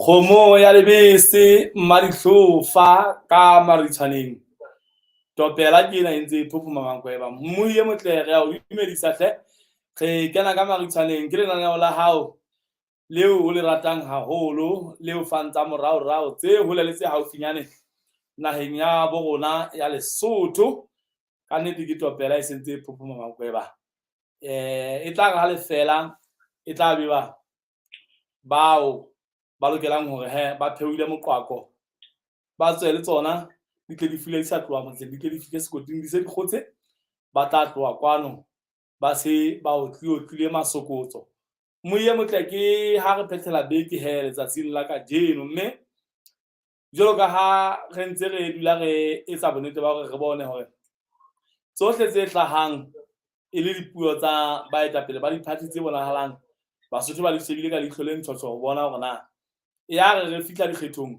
Kgomo ya lebese mmadihlofa ka maritshwaneng. Topela ke ena e ntse e phophoma makweba. Mmohi e motle re a o dumedisa hle. Re kena ka maritshwaneng ke lenaneo la hao leo o le ratang haholo le o fang tsa moraorao tse hole le tse haufinyane naheng ya bo rona ya Lesotho. Ka nnete ke topela e sentse e phophoma makweba. E tla re ha le fela e tla be ba bao ba lokelang hore he ba pheoile moqwako ba tswe le tsona di tle di file di sa tloha motseng di tle di fihle sekoting di se di kgotse ba tla tloha kwano ba se ba otlile masokotso. Moye motle ke ha re phethela beke he letsatsing la kajeno, mme jwalo ka ha re ntse re dula re etsa bonnete ba hore re bone hore tsohle tse hlahang e le dipuo tsa baetapele ba diphathi tse bonahalang Basotho ba di shebile ka leihlo le ntshotshwa ho bona hore na ya re re fihla dikgethong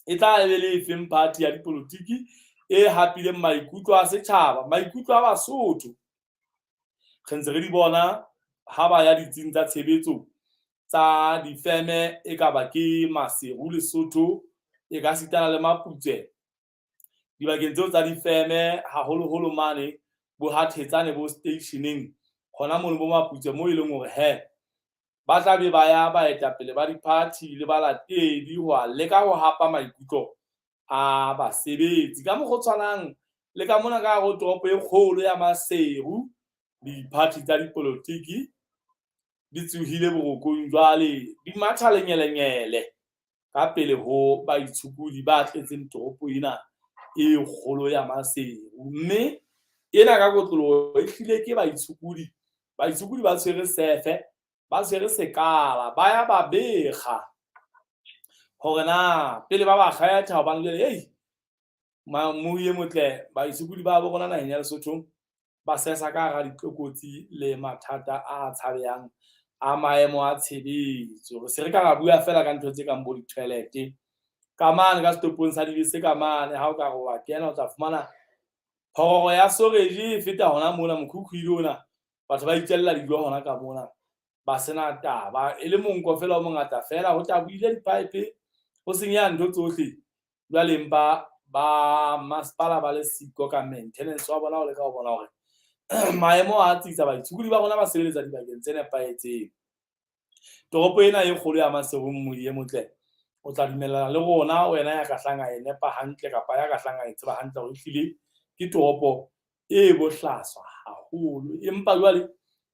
e tla be le efeng party ya dipolotiki e hapileng maikutlo a setjhaba, maikutlo a Basotho. Re ntse re di bona ha ba ya ditsing tsa tshebetso tsa difeme e ka ba ke Maseru Lesotho e ka sitana le Maputswe dibakeng tseo tsa difeme haholoholo mane bo ha Thetsane bo stationeng hona mono bo Maputswe moo e leng hore he ba tla be ba ya baetapele ba diphathi le balatedi ho a leka ho hapa maikutlo a basebetsi. Ka mokgwa o tshwanang le ka mona ka hare ho toropo e kgolo ya Maseru diphathi tsa dipolotiki di tsohile borokong jwale di matha lenyelenyele ka pele ho baitshokodi ba tletseng toropo ena e kgolo ya Maseru. Mme ena ka kotloloho e hlile ke baitshokodi. Baitshokodi ba tshwere sefe, ba tshwere sekala, ba ya ba bekga hore na pele ba ba kgetha hobane jwale hei mmohi e motle baitshokodi ba bo rona naheng ya Lesotho ba sesa ka hara ditlokotsi le mathata a tshabehang a maemo a tshebetso. Re se re ka ra bua fela ka ntho tse kang bo di-toilet ka mane ka setopong sa dibese ka mane ha o ka re wa kena o tla fumana phororo ya soreje e feta hona mona mokhukhu ile ona batho ba itjella dijo hona ka mona ba sena taba e le monko fela o mongata fela ho tabohile di-pipe ho senyeha ntho tsohle. Jwale empa ba masepala ba le siko ka maintenance wa bona ho leka ho bona hore maemo a tsitsa baitshokodi ba rona ba sebeletsa dibakeng tse nepahetseng. Toropo ena e kgolo ya Maseru Mmohi e motle o tla dumellana le rona wena ya ka hlang a e nepa hantle kapa ya ka hlang a e tseba hantle hore ehlile ke toropo e bohlaswa haholo. Empa jwale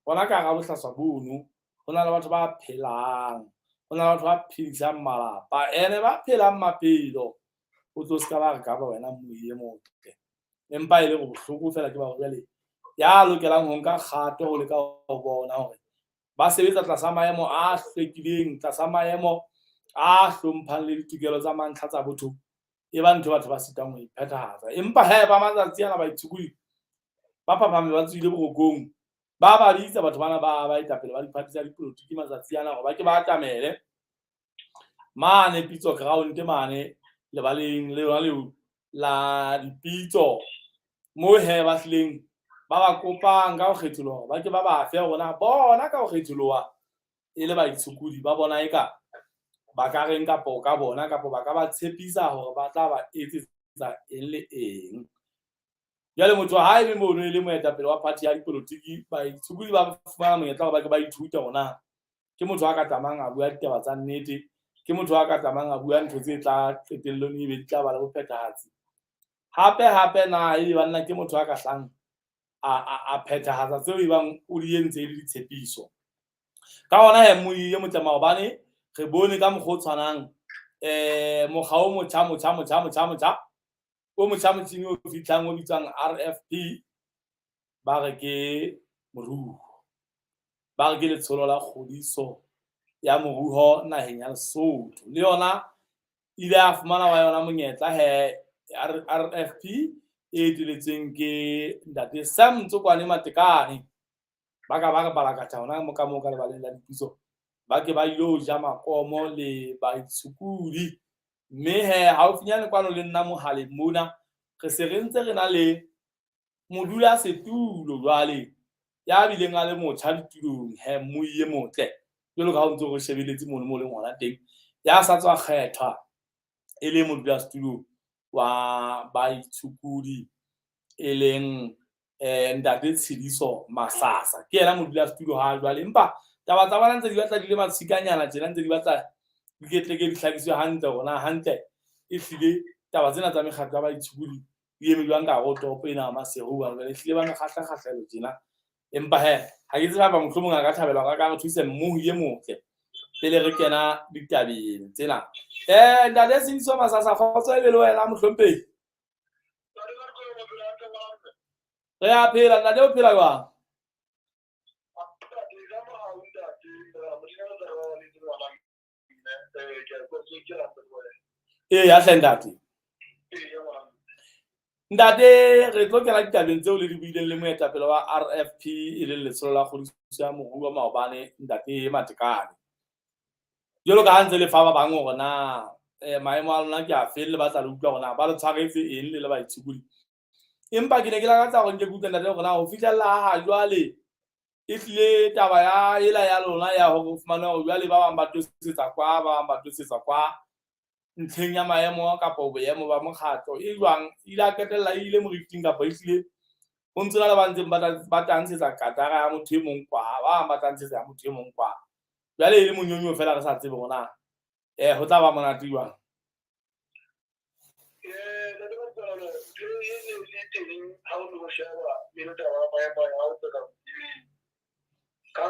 hona ka hara bohlaswa bono ho na le batho ba phelang, ho na le batho ba phedisang malapa ene ba phelang maphelo. O tlo ska ba re ka ba wena Mmohi e motle empa e le hore bohloko fela ke ba hore jwale ya lokelang ho nka kgato ho leka ho bona hore ba sebetsa tlasa maemo a hlwekileng, tlasa maemo a hlomphang le ditokelo tsa mantlha tsa botho e ba ntho batho ba sitang ho e phethahatsa. Empa he ba matsatsi ana baitshokodi ba phaphame ba tswile borokong ba ba bitsa batho bana ba baetapele ba diphathi tsa dipolotiki matsatsi ana hore ba ke ba atamele mane Pitso ground mane lebaleng le lona leo la dipitso moo he ba hlileng ba ba kopang ka ho kgetholoha hore ba ke ba ba fe hore na bona ka ho kgetholoha e le baitshokodi ba bona eka ba ka reng kapo ka bona kapo ba ka ba tshepisa hore ba tla ba etsetsa eng le eng. Jwale motho ha e le mono e le moetapele wa party ya dipolotiki baitshokodi ba fumana monyetla hore ba ke ba ithute hore na ke motho a ka tlamang a bua ditaba tsa nnete, ke motho a ka tlamang a bua ntho tse tla qetellong ebe di tla ba le bophethahatsi. Hape hape na ebe banna ke motho a ka hlang a phethahatsa tseo e bang o di entse e le ditshepiso. Ka hona he Mmohi e motle maobane re bone ka mokgwa o tshwanang mokga o motjha motjha motjha motjha motjha o motjha motjhini o fihlang o bitswang RFP ba re ke moruo, ba re ke letsholo la kgodiso ya moruo naheng ya Lesotho. Le yona ile ya fumana wa yona monyetla he RFP e eteletsweng ke ntate Sam Tsokwane Matekane ba ka ba re balakatha hona mo ka moo ka lebaleng la dipitso ba ke ba ilo ja makomo le baitshokodi. Mme he haufinyane kwano le nna mohaleng mona re se re ntse re na le modula setulo jwale ya bileng a le motjha ditulong he Mmohi e motle jwalo ka ha o ntse o re shebeletse mono mo leng hona teng. Ya sa tswa kgethwa e le modulasetulo wa baitshokodi e leng ntate Tshidiso Masasa. Ke yena modulasetulo ha jwale, empa taba tsa bona ntse di batla di le matshikanyana tjena, ntse di batla di ketleke di hlakiswe hantle hore na hantle ehlile taba tsena tsa mekgatlo ya baitshokodi di eme jwang ka hare ho toropo ena ya Maseru, hobane jwale ehlile ba mekgahla-kgahlelo tjena. Empa hee ha ke tsebe haeba mohlomong a ka thabela hore a ka re thuse mmohi e motle pele re kena ditabeng tsena. Ntate Tshidiso Masasa, kgotso e be le wena mohlomphehi. Re a phela ntate, o phela jwang? Eya hle ntate. Ntate, re tlo kena ditabeng tseo le di buileng le moetapele wa RFP e leng letsholo la kgodiso ya moruo maobane, ntate Matekane. Jwalo ka ha ntse le fa ba bang hore na maemo a lona ke a feng, le batla le utlwa hore na ba le tshwaretse eng le le baitshokodi. Empa ke ne ke lakatsa hore nke ke utlwe ntate hore na ho fihlella ha jwale e hlile taba ya ela ya lona ya hore o fumane hore jwale ba bang ba tosetsa kwa, ba bang ba tosetsa kwa ntlheng ya maemo kapa boemo ba mokgatlo e jwang, e ile a qetella e ile moriting kapa e hlile ho ntse na le ba ntseng ba tantshetsa katara ya motho e mong kwa, ba bang ba tantshetsa ya motho e mong kwa. Jwale e le monyonyo fela re sa tsebe hore na ho tla ba monate jwang. Ka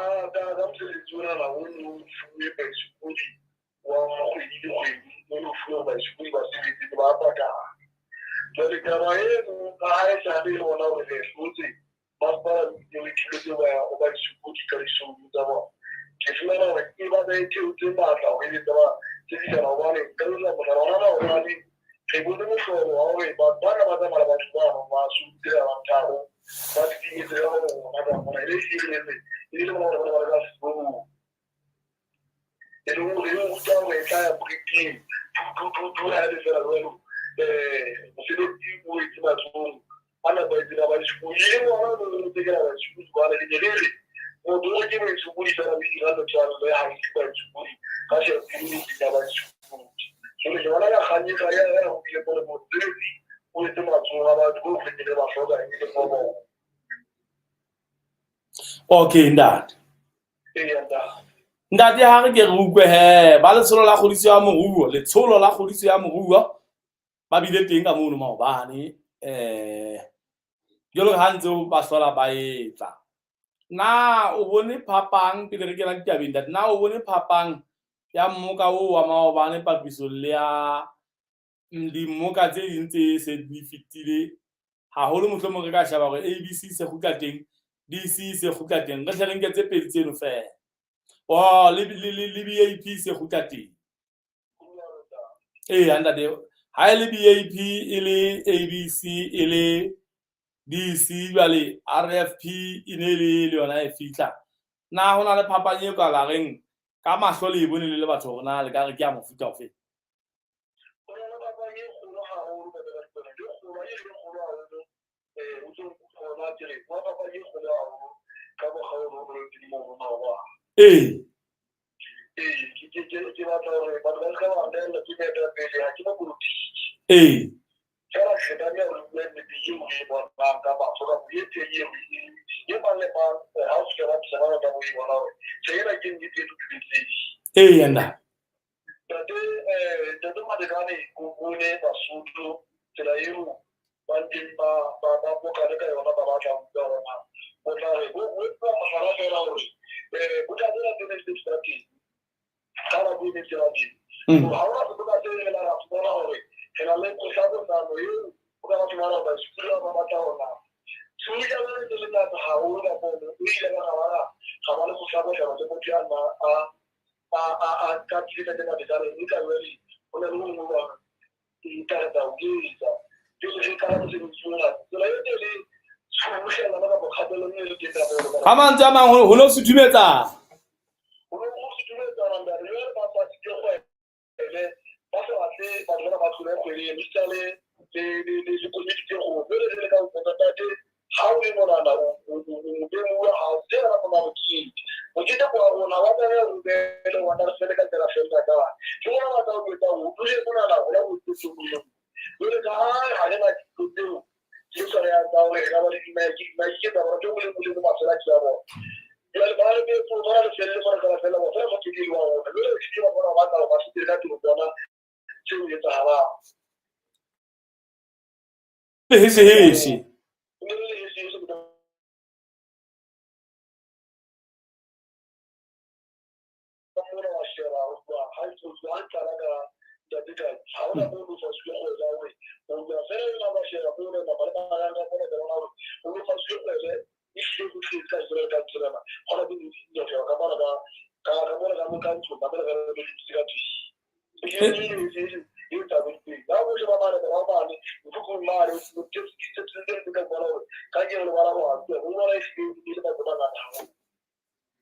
mosebetsi ona o ne o fuwe baitshokodi wa kgwedi le kgwedi, o ne o fuwe baitshokodi ba sebetse ba patala. Jwale taba eno ka ha e sale yona hore re hlotse masepala o ile o ithuletse o baitshokodi ka disounu tsa bona. Ke fumana hore e batla e theotse matla hore e tsa ba tsebisana, hobane ka etsa mohlala hona maobane re bone mohlolo wa hore batho bana ba tsamaya le batho bano ba soutse ba tharo ba titimetse ka rona ka mona, e le sireletse e le bona hore ba le ka sekolong. E le hore e ruta hore e tla ya moriting tu ha le fela jwalo. Mosebetsi o etse matsohong a nepahetseng a baitshokodi, e le ona o no tekela baitshokodi bana le ne le re motho o ke moitshokodi fela o ira metswalle ha ise baitshokodi ka tjhelete ya baitshokodi. Jwale ke bona ka kgang e ka ya ya ho bile pele mosebetsi o etse matsohong a batho bo re ke ba hloka e le mo. Okay ntate. Eya ntate. Ntate, ha re ke re utlwe he ba letsholo la kgodiso ya moruo, letsholo la kgodiso ya moruo ba bile teng ka mono maobane, jwalo ka ha ntse ba hlola ba etla. Na o bone phapang pele re kena ditabeng ntate, na o bone phapang ya mmoka oo wa maobane papisong le ya dimmoka tse ding tse se di fetile? Haholo mohlomong re ka sheba hore ABC se kgutla teng, DC se kgutla teng, re hle re nke tse pedi tseno fela. Oh, le BAP se kgutla teng. Eya ntate, ha e le BAP e le ABC e le DC, jwale RFP e ne le le yona e fihla. Na ho na le phapang e ka la reng ka mahlo le e bone le le batho hore na le ka re ke ya mofuta ofe? Ho na le phapang e kgolo haholo ka taba tsena, ke kgolo e le kgolo haholo. O tlo nkutlwa ke re wa phapang e kgolo haholo ka mokgwa o no re teng mo maobane. Ee. Ee, ke batla hore batho ba ska ba ndella ke moetapele, ha ke mopolotiki. Ee. Fela re tlameha hore re bue nnete eo re e bonang ka mahlo, kapa e teng eo e mang le mang ha o fihla ba phela ba tla bo e bona hore tjhe ena ke nnete e totobetseng. Ee, nna. Ntate, Ntate Matekane o bone Basotho tsela eo ba ntseng ba bokane ka yona, ba batla ho utlwa hore na o tla re bo etsa mohlala fela hore buka tsena tse neng di le teng ka nako e neng di le teng. Ha hona seboka se re la ra fumana hore re na le kgohlano eo o ka ba fumana hore baithuti ba batla hore na tshumisa ba le le ngata haholo ka pono o ile ba ga ba le kgohlano le motho ya nna a ka tlile ka Matekane mme ka jwale ho na le ho nngwe ba e tla o etsa pele re qala mosebetsi ona tsela e tele tshubuhlella ba kapa kgatello e le teng ka moo. Ka mantswe a mang ho no suthumetsana. Ho no suthumetsana ntate, jwale ba patile kgwele ba sa batle batho bana ba tlole kgwele eno, esita le komiti tse kgolo. Jwale re le ka ho ntate, ha o le monana o bemuwa ha o tseba monana ke eng. Mokete ko wa rona wa tlameha ho beele ngwana re fele ka tsela fella ka ke bona ba tla o etsa o dule monana hona o tsetse. Jwale ka ha ha re na dintho tseo ke tsona ya tsa hore re ka ba le dimaeke, dimaeke tsa bona ke o le molemo mafela ke ya bona. Jwale ba re betso ba re felle mona ka fella ba fela mokete wa rona. Jwale ke ba bona ba tla ba fitile ka tiro bona tseo etsahalang. Heshe heshe.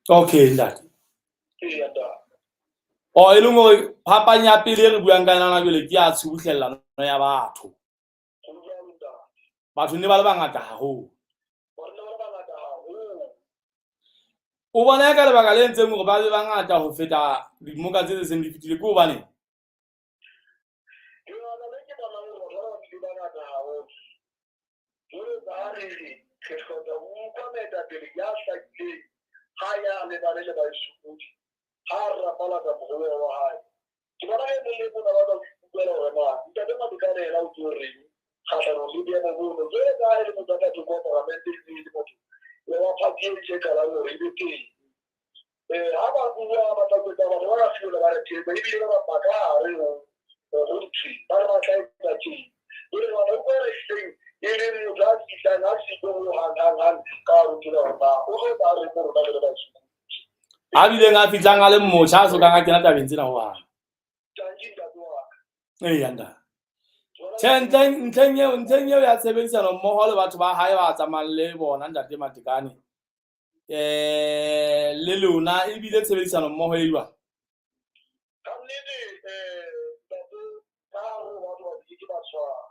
Okay, ntate. O e leng hore phapang ya pele e re buang ka yona jwale ke ya tshubuhlellano ya batho. Batho ne ba le bangata haholo. O bona ka lebaka le entseng hore ba be bangata ho feta dimoka tse seng di fetile ke hobane jwalo ka ha re re re hloka ho utlwa moetapele ya hlakileng ha ya lebane le baisokodi ha a rapalatsa mohola wa hae. Ke bona e mong le mong a batla ho ikutlwela hore na Ntate Matekane yena o tlo reng kgahlanong le boemo bono. Jwalo ka ha e le motho a ka thoko wa paramente e le motho wa party e ntse e qalang hore e be teng. Ha ba bua ba tla jwetsa batho ba ba fihlela ba re thetsa ebile ba ba ka hare ho ntho ba re ba tla etsa tjena. Jwale ba utlwa re hleng e le motho a fihlang a siko ho hang hang hang ka hare ho tsela hore na o tlo tla re mo rona re le basokodi. A bileng a fihlang a le motjha a sokang a kena tabeng tsena ho hang. Tanki ntate wa ka. Eya ntate. Tjhe, ntlheng eo ya tshebedisano mmoho le batho ba hae ba tsamayang le bona ntate Matekane. Le lona ebile tshebedisano mmoho e jwang? Ka nnete ntate ka hare ho batho ba ke ba tshwana.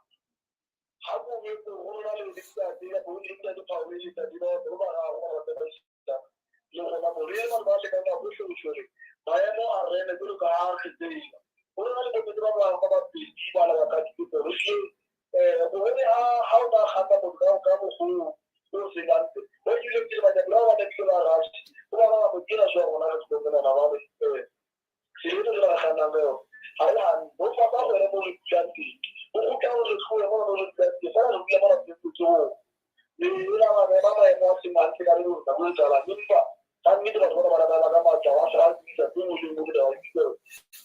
Ha ko betse ho rona le ntate kapa ho le ntate Paul le ntate ba ba bararo ba ba ba le rona mo re ba ba leka ka hohle ho tjhore maemo a rene jwalo ka ha re tseba. Ho rona le bo ba bang ba babedi ba la ba ka dikopo re hle bohole ha o ba kgata motho ka mokgwa o seng hantle. Ho ile ke ba ba ba ke ba rashi. Ho ba ba kena jwa rona re tsena na ba se le re ba kgannang ka yona. Ha e hantle. Ho fapa hore mo re dulang teng. Ho kgutla hore re tlohe mo re dulang teng. Fela re dula mona teng tseo. Le la ba ba maemo a seng hantle ka le rona bo etsahalang. Empa ka nnete batho ba ba ba ka matla ba sa tsisa tse mo leng mo re ba itse.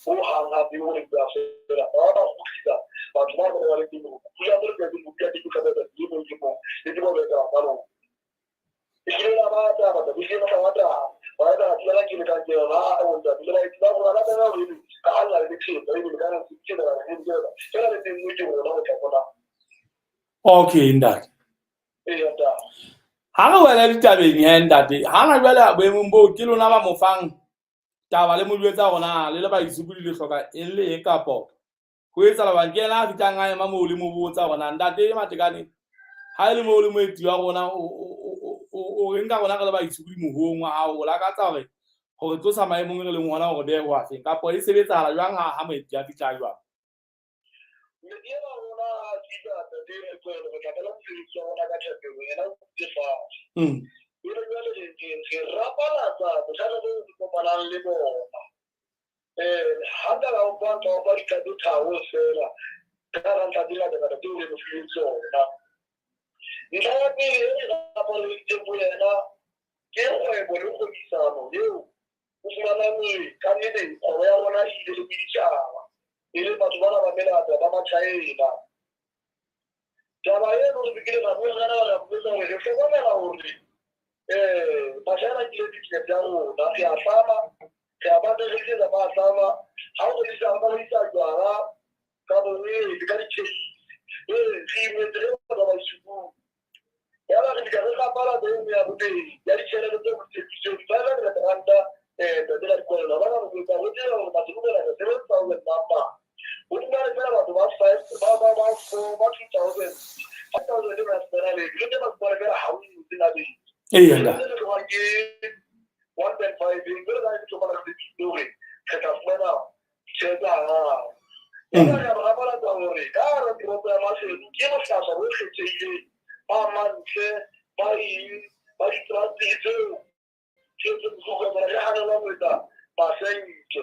Ho hang hape ho re bua fela. Ba ba kgutlisa batho ba ba le teng. Dula mo re teng mo dula teng ka ba le mo le mo. Le ke ba ba ka rona. Ehlile la ba taba taba ehlile ba taba. Ba tla tsela ke le ka ke ba o ntse le ba itse ba rona ba tla re ka ha la le tshepha e le ka re tse ba re ke ba. Fela le teng mo ke rona ho tla bona. Okay ntate. Ee ntate. Ha re wela ditabeng he ntate, ha na jwale boemong boo ke lona ba mo fang taba le mo jwetsa hore na le le baisokodi le hloka eng le eng kapo ho etsahala hobane ke yena a fihlang a ema moo le mo botsa hore na ntate Matekane ha e le moo le moeti wa rona o reng ka rona re le baisokodi mohoong wa hao, o lakatsa hore hore tlosa maemong re leng hona hore behe ho afeng kapo e sebetsahala jwang ha moeti a fihla jwang? Moeti wa rona a fihla ntate Mokoena, re tla qala mosebetsi wa rona ka thapelo, yena o dutse fatshe. Jwale jwale re rapalatsa bothata bo re kopanang le bona. Ha nka ba ba nka ba diqeto tharo fela ka hara ntlha tse ngata-ngata tseo re mo fileng tsona. Ntlha ya pele e re rapaladitseng ho yena ke kgwebo le kgwebisano eo o fumanang hore ka nnete kgwebo ya rona e ile le ditjhaba e le batho bana ba melata ba Machina. Taba eno re fikile ra bua ka yona ra botsa hore re hlokomela hore Machina ke le business ya rona re a hlama re a ba rekisetsa ba hlama ha o rekisa ba rekisa jwala ka bongwe ka ditjhesi re imetse re batho ba isukung. Ya ba re fihla re gapala teng ya bobedi ya ditjhelete tse go tshepisitsweng 500 ranta ntate la dikolelo ba ba go go tseba gore batho go bela 7000 number o fumane fela batho ba 5 ba ba ba 4 ba 2000 5000 le ba fela le dilo tse ba fumane fela ha o ntse na bedi. Eya ntate. Ke 1.5 Yaba re a ba rapalatsa hore ka hara toropo ya Maseru ke bohlaswa bo kgethehileng ba mantle, ba eng, ba dipolastiki tseo tse tse bohloko ka tsona re hanelwa ho etsa masenke.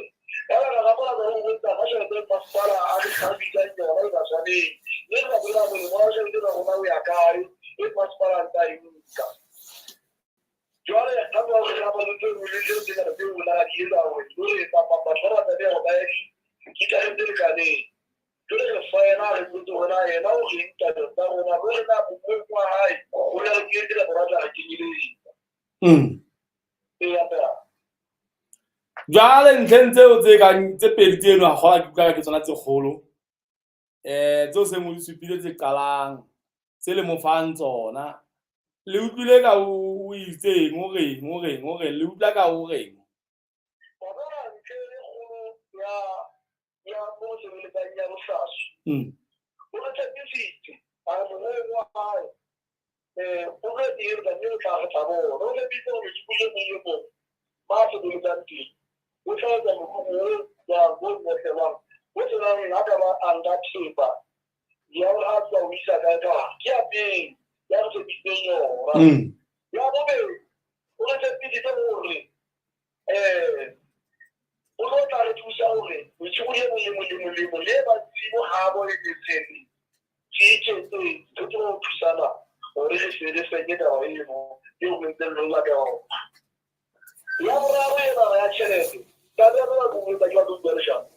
Yaba re rapalatsa ho etsa ka tjhelete e masepala a re bitsang yona e batshwaneng. Mme re ba bolella molemo wa tjhelete ena rona o ya kae, e masepala a ntsa e nka. Jwale ka mora hore re rapaletse ho le tseo tse ngata tseo rona ra di etsa hore jwale batho ba ba tlameha hore ba ye digitareng tse lekaneng. Jwale re fa yena re botse hore na yena o reng tabeng tsa rona, le hore na mopuong wa hae o na re kenyetse kapa ba tla re kenyeletsa. Eya ntate. Jwale ntlheng tseo tse kang tse pedi tseno a kgola ke utlwa ke tsona tse kgolo. Tseo seng o di supile tse qalang tse le mo fang tsona. Le utlwile ka o itseng, o reng, o reng, o reng, le utlwa ka o reng? Wa bona ntho e kgolo ya ya mo sebeletsang ya bohlaswa. O re tshepisitse a re morero wa hae o tlo etsa mme o tla re tla bona. O tshepisitse hore metsofe e mong le mong ba sebeletsang teng o tla etsa mokhukhu o jwang o ngotlelwang o senang ha ka ba a nka thepa ya hore a tswa o isa kae kae. Ke ya pele ya re tshepisitseng yona. Ya bobedi o re tshepisitse hore o tlo tla re thusa hore metsofe e mong le mong le mong le mong le ba tsebo habo e tletseng se iketse re tsebe ho thusana hore re se re fenye taba eno eo re ntseng re lla ka yona. Ya boraro ena ya tjhelete, taba ya rona ke ho etsa ke batla ho bua leshano.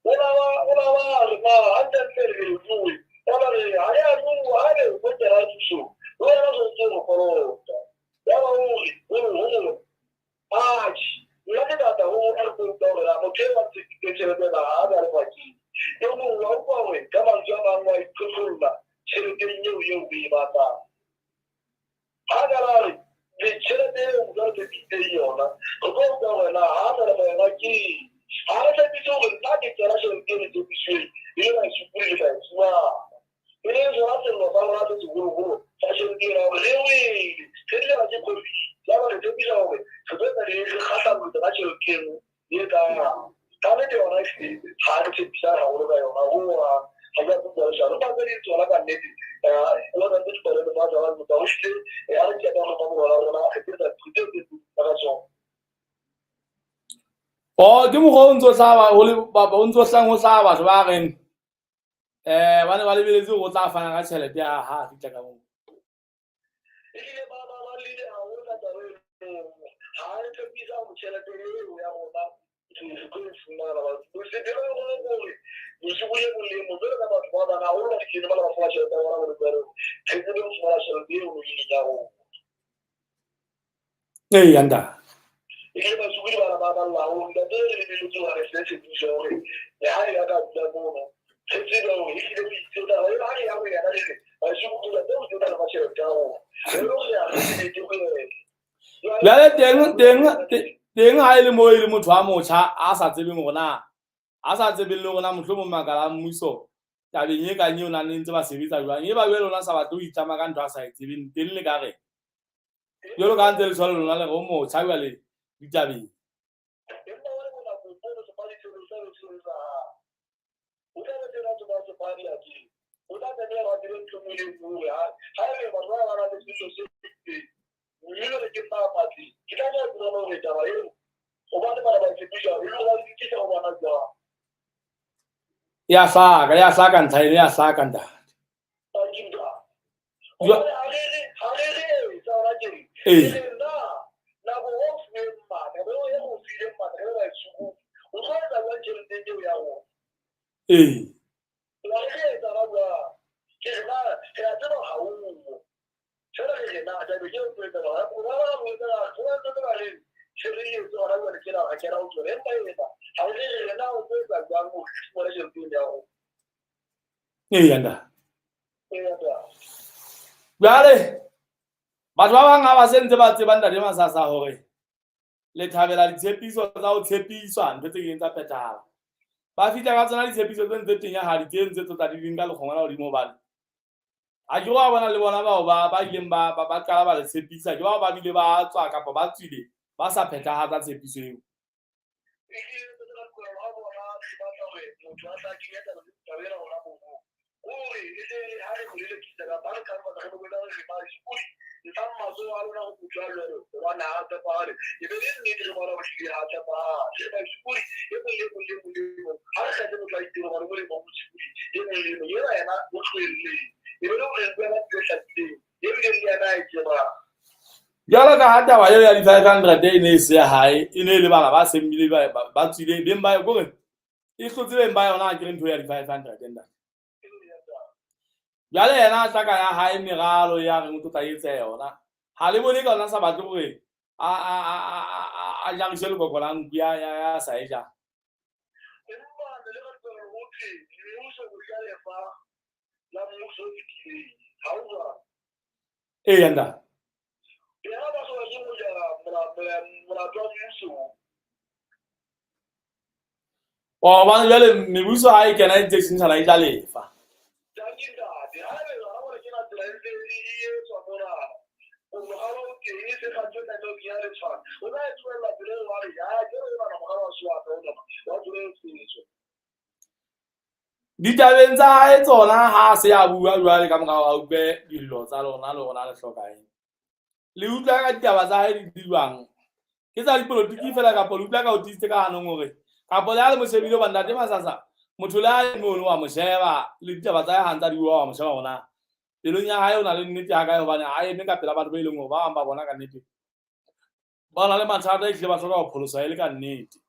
O la ba o la ba re na hantlentle re lefuwe yaba re ha re a rua ha re o kena thusong le wena o santse o re kolota. Yaba o re o re ho rona atjhe nna ke batla ho a re utlwa hore na motho eo a ntsheditseng tjhelete ena ha a sa le pakeng. E mong wa utlwa hore ka mantswe a mang wa itlhohlolla tjheleteng eo eo o e batlang. Ha ka ra re le tjhelete eo o re tshepisitseng yona, re tlo utlwa hore na ha a sa lefa yona ke eng. Ha re tshepise hore nna ke kena tjhelete e le tshepisitsweng e le baitshupodi le tla e fumana. E leng sona sello sa rona se seholoholo sa tjhelete ena hore re wele, re dile ke COVID. Yaba re tshepisa hore re tlo etsa re kgahlametse ka tjhelete eno e kang. Ka nnete yona ehlile ha re tshepisa haholo ka yona hohang. Ha ke a utlwa leshano. Empa tse ding tsona ka nnete wa tse di palelo ba tswa ba ho hlile ha re qeta ho fa borwa rona re tse tsa tse tse ka tsona. Oh, ke mokgwa o ntso hlaba o le o ntso hlang ho hlaba batho ba reng ba ne ba lebeletse hore o tla fana ka tjhelete ya ha a fihla ka moo. Ehlile ba ba ba lile haholo ka taba eno. Ha re tshepisa hore tjhelete eo ya rona re tlo e fumana. Bosebelo bo hore bosigo e mong le e mong jwalo ka batho ba bang haholo ba dikene ba le ba fumana tjhelete ya bona bo re tsebe ho fumana tjhelete eo e leng ya rona. Eya ntate. Ehlile basokodi bana ba balla haholo. Ntate re lebeletse hore re se tshepiso hore le ha ya ka dula mono re tsebe hore ehlile o itse taba eo ha re ya ho yena re re basokodi ntate o itse taba tjhelete ya rona. Re lo re ya re sebetse ho yena. Jwale teng teng teng ha e le mo e le motho a motjha a sa tsebeng hore na a sa tsebeng le hore na mohlomong makala a mmuso tabeng e kang eo nang le ntse ba sebetsa jwang e ba jwale lona sa batle ho itlama ka ntho a sa e tsebeng teng le ka re jwalo ka ntse le tshware lona le re o motjha jwale ditabeng. Empa wa le bona kopo le sepadi seo sa le sebetsa o tla be tsena tsa sepadi a ke o tla tlameha ba dire ntho e le nngwe ha ha e batho ba ba na le setso se itseng mme le ke nna patsi ke tla tla tsena hore taba eo hobane bana ba tshepisha e le hore ke tsa bona jwang. Ya hlaka ya hlaka ntlha eno ya hlaka ntate. Ee. Ee. Ee ntate. Jwale batho ba bang ha ba se ntse ba tseba ntate Masasa hore le thabela ditshepiso tsa ho tshepiswa ntho tse kileng tsa phethahala. Ba fihla ka tsona ditshepiso tse ntse tenyahadi tse ntse tse di leng ka lekgongwe la hodimo hobane ha ke wa bona le bona bao ba ba ileng ba ba qala ba le tshepisa ke bao ba bile ba tswa kapa ba tswile ba sa phethahatsa tshepiso eo. Motho a tla kenya taba ena hona mono, kore e tle ha re mo lelekisa kapa ha re kgalemela, re mo bolella re re baitshokodi, ntshang matsoho a lona ho motho a jwalo, hobane ha a tshepahale. E be le nnete, re bona hore hlile ha a tshepahale. Re baitshokodi, e mong le mong le mong le mong, ha re kgethe motho a itseng hobane o molemo ho moitshokodi e mong le mong ena, yena o tlohelleng. E be le hore re bua ka ntho e hlakileng, e bileng le yena a e tsebang. Jwalo ka ha taba eo ya di-500 e ne e se ya hae, e ne e le bana ba seng bile ba tswile beng ba, kore e hlotse beng ba yona, ha ke re ntho ya di-500, ntate. Jwale yena a tla ka ya hae meralo ya reng o tlo tla etsa yona, ha le bone ka yona, sa batle hore a jarise lekoko la nku ya sa e jang. Empa ne le re tswela ho thwe mmuso o ja lefa la mmuso o fetileng, ha o jwalo? Eya, ntate. Yena ba sa batle ho jara molato wa mmuso. Hobane jwale mebuso ha e kena e ntse e tjhentjhana, e ja lefa. Tanki ntate, haebe yona gore ke na tsela e ntse e etswa mona, mogala o teng e se kgatho e tlameha ho kenya letshwao, o tla e tlohella tsela eo, wa re ya ke re ona mogala wa se wa ka ona wa tsela e setso. Ditabeng tsa hae tsona, ha se a bua jwale ka morao, a utlwe dillo tsa lona, le rona le hloka eng, le utlwa ka ditaba tsa hae di jwang? Ke tsa dipolotiki fela, kapa le utlwa ka o tiisitse ka hanong hore kapo le ha le mo shebile? Hobane ntate Masasa, motho le ha e mono wa mo sheba, le ditaba tsa hae ha ntsa di bua, wa mo sheba hore na pelong ya hae o na le nnete ha kae, hobane a eme ka pela batho ba e leng hore ba bang ba bona ka nnete ba na le mathata, ehlile ba hloka ho pholoswa e le ka nnete.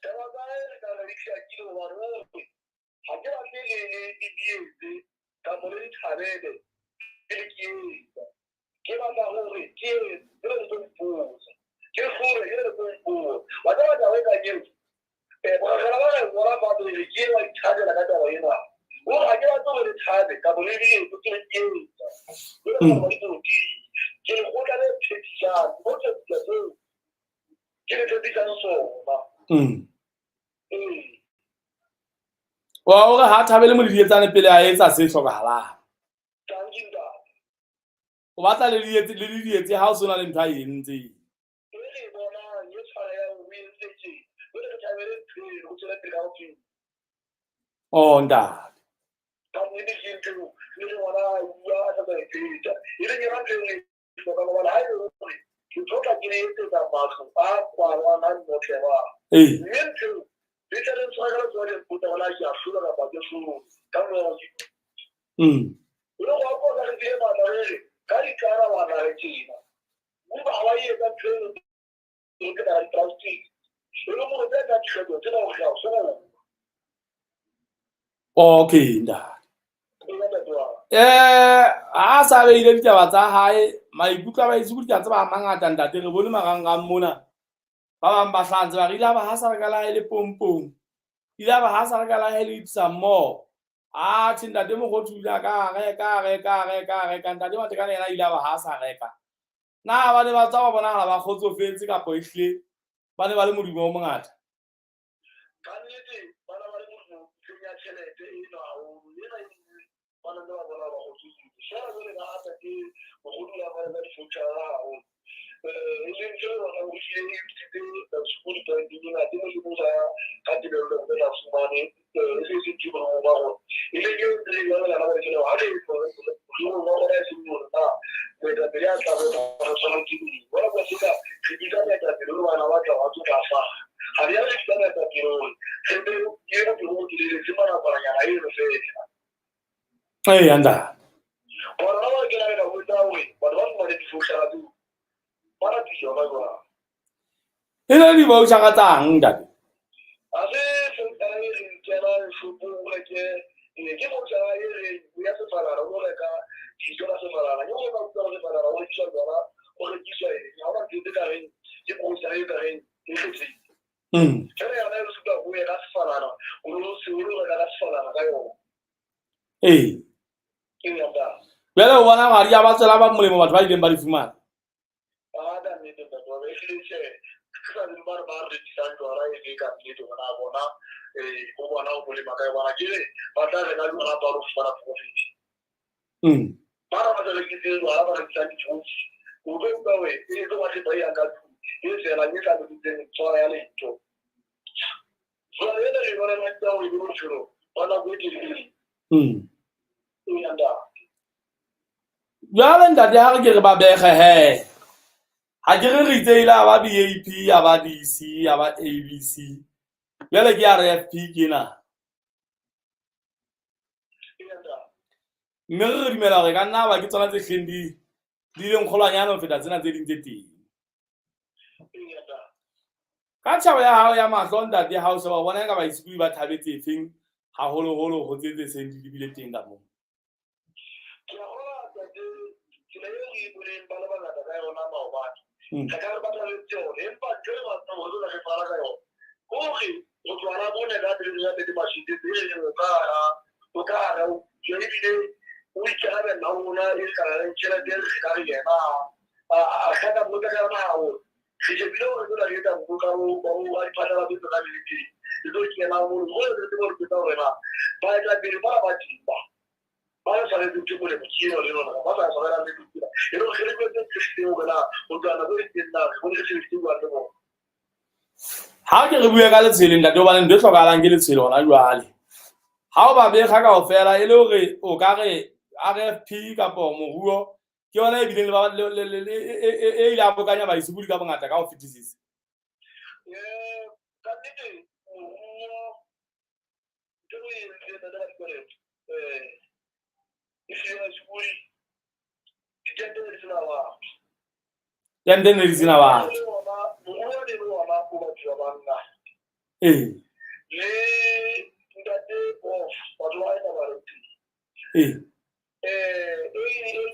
Taba tsa hae re ka re di hlakile, hobane o re ha ke batle le le dietse kapa le di thabele pele ke etsa. Ke batla hore ke etse le tlo mpotsa, ke hlole ke le tlo mpotsa. Wa tseba taba e kang eo, boragela ba re ngola fatshe re ke wa ithabela ka taba ena. O re ha ke batle hore le thabe kapa le dietse ke le ke etsa. Jwale ka ba dipolotiki, ke lekgotla le phethisang, mo tshepisang seo ke le tshepisang sona. Ee. Wa hore ha thabele moledietsane pele a etsa se hlokahalang. Tanki ntate. O batla le dietse, le dietse ha o se na le ntho a e entseng. E re e bonang e tshwana ya o entse tje. Jwale re thabele ntho eno, ho tswele pele ka bophelo. Oh, ntate. Ka nnete ke ntho eo le re ngwana a bua a sa tla e pheta. E leng yona ntho eo re e hlokang, hobane ha e le hore ke tlo tla ke le etsetsa matlo a kwalwang a notlelwang. Mme ntho eo le tle le ntshware ka letsoho, le mpotsa hore na ke a hlola kapa ke hlole ka morao ke. E le go akotla re file matla, re re ka dikarabana re tjena. Uba ha wa e etsa ntho eno, e ke na di-plastic. E le gore tse tsa dikgetho tsena gore ga o hlola. Okay, ntate. Ha sa beile ditaba tsa hae, maikutlo a baitshokodi ke a tseba a mangata, ntate. Re bone marangrang mona, ba bang ba hlaha ntse ba re ile ba ha sa reka la hae le pompong, ile ba ha sa reka la hae le ipsa mmoho. Atjhe, ntate Mokgothu o ile a ka reka, reka, reka, reka. Ntate Matekane yena ile ba ha sa reka. Na ba ne ba tswa ba bonahala ba kgotsofetse, kapo ehlile ba ne ba le modumo o mongata? Ka nnete ba na ba le modumo ntlheng ya tjhelete eno haholo. Ena e nngwe ba ne ba bona ba kgotsofetse. Feela jwale ka ha ntate Mokgothu o la fana ka di-voucher haholo. E leng ntho e batlang ho hlile e ntshitse baitshokodi point-eng e ngata, e mong le mong sa ka tebello hore o tla fumane e se se ntho e bohlokwa ba rona. E leng eo re e lwanela ba re ha re mohlomong wa rona e seng hore na moetapele a tla bona re tshwanetse eng. Bona kwa seka re bitsa moetapele le bana ba tla ba tlo tla fa. Ga re ya re bitsa moetapele hore re be ke bophelo bo botelele, se manakonanyana eno fela. Eya, ntate. Bona ba ba kena le ka botsa hore batho ba fumane di-voucher tseo ba rata yona jwang. E le di-voucher tsang, ntate? Ha se voucher e reng kena shopong o reke, ke voucher e reng o ya sefalana o reka dijo ka sefalana. Ke gore ba utlwa sefalana o rekiswa jwala, o rekiswa eng. Ha hona ntho tse ka reng ke voucher e ka reng e kgethehile. Jwale yona e supa o ye ka sefalana, o lo se o lo reka ka sefalana ka yona. Ee. Ke ya ntate. Jwale o bona hore ha di a ba tswela ba molemo batho ba ileng ba di fumana. Ba ka nnete ntate wa ka, ehlile tjhe, ke sa tsebe ba re ba rekisang jwala e le ka nnete hore na bona ho bona ho molemo kae, hobane akere ba tla reka jwala ba lo fumana profit. Ba re ba sa rekiseng jwala, ba rekisang di-fruits, o tlo utlwa hore e tlo ba thepa e yang ka tlung e felang e sa lokiseng tshwara ya letho. Jwale ena re bona ka hore ke bophelo ba nako e telele. Eya ntate. Jwale ntate, ha re ke re ba bege he, ha ke re re itse ile a ba BAP, ya ba DC, ya ba ABC, jwale ke RFP ke na. Eya ntate. Mme re dumela hore ka nna ba ke tsona tse hleng di leng kgolwanyane ho feta tsena tse ding tse teng. Eya ntate. Ka tjhebo ya hao ya mahlo ntate, ha o sheba o bona eka baitshokodi ba thabetse efeng haholoholo ho tse tse seng di lebile teng ka moo? Ke a kgolwa ntate, tsela eo re e boneng ba le bangata ka yona maobane, re ka re ba thabetse yona, empa ntho e batlang hore re fana ka yona hore ho tloha la bone ka pele ya pele mashete e leng o ka hara o ebile o ikarabella ho rona e ka reng tjhelete re ka re yena a hlaka botsa ka yona haholo. Re shebile hore jwale re etsa boka bo ba diphatlalatso tse ka le teng le tlo kena mono mo re tsebe hore ke tsa hore na baetapele ba ba teng ba re tshwanetse ke molemo ke eno le lona ba sa tshwarelang le ditsela e le hore re lebetse ntho e itseng hore na ho tloha nako e itseng na re bone re sebeditse jwang le bona. Ha ke re bue ka letshwele ntate, hobane ntho e hlokahalang ke letshwele hona jwale. Ha o ba bekga kaofela e le hore o ka re RFP kapo moruo ke yona e bileng le e ile a bokanya baitshokodi ka bongata ka ho fetisisa. Ka nnete moruo ntho e entseng ntate ka dikoloto e hlile baitshokodi ditente ne di sena batho. Tente ne di sena batho. Moruo ne le ona o batho ba banna. Le ntate prof batho ba hae ba re teng.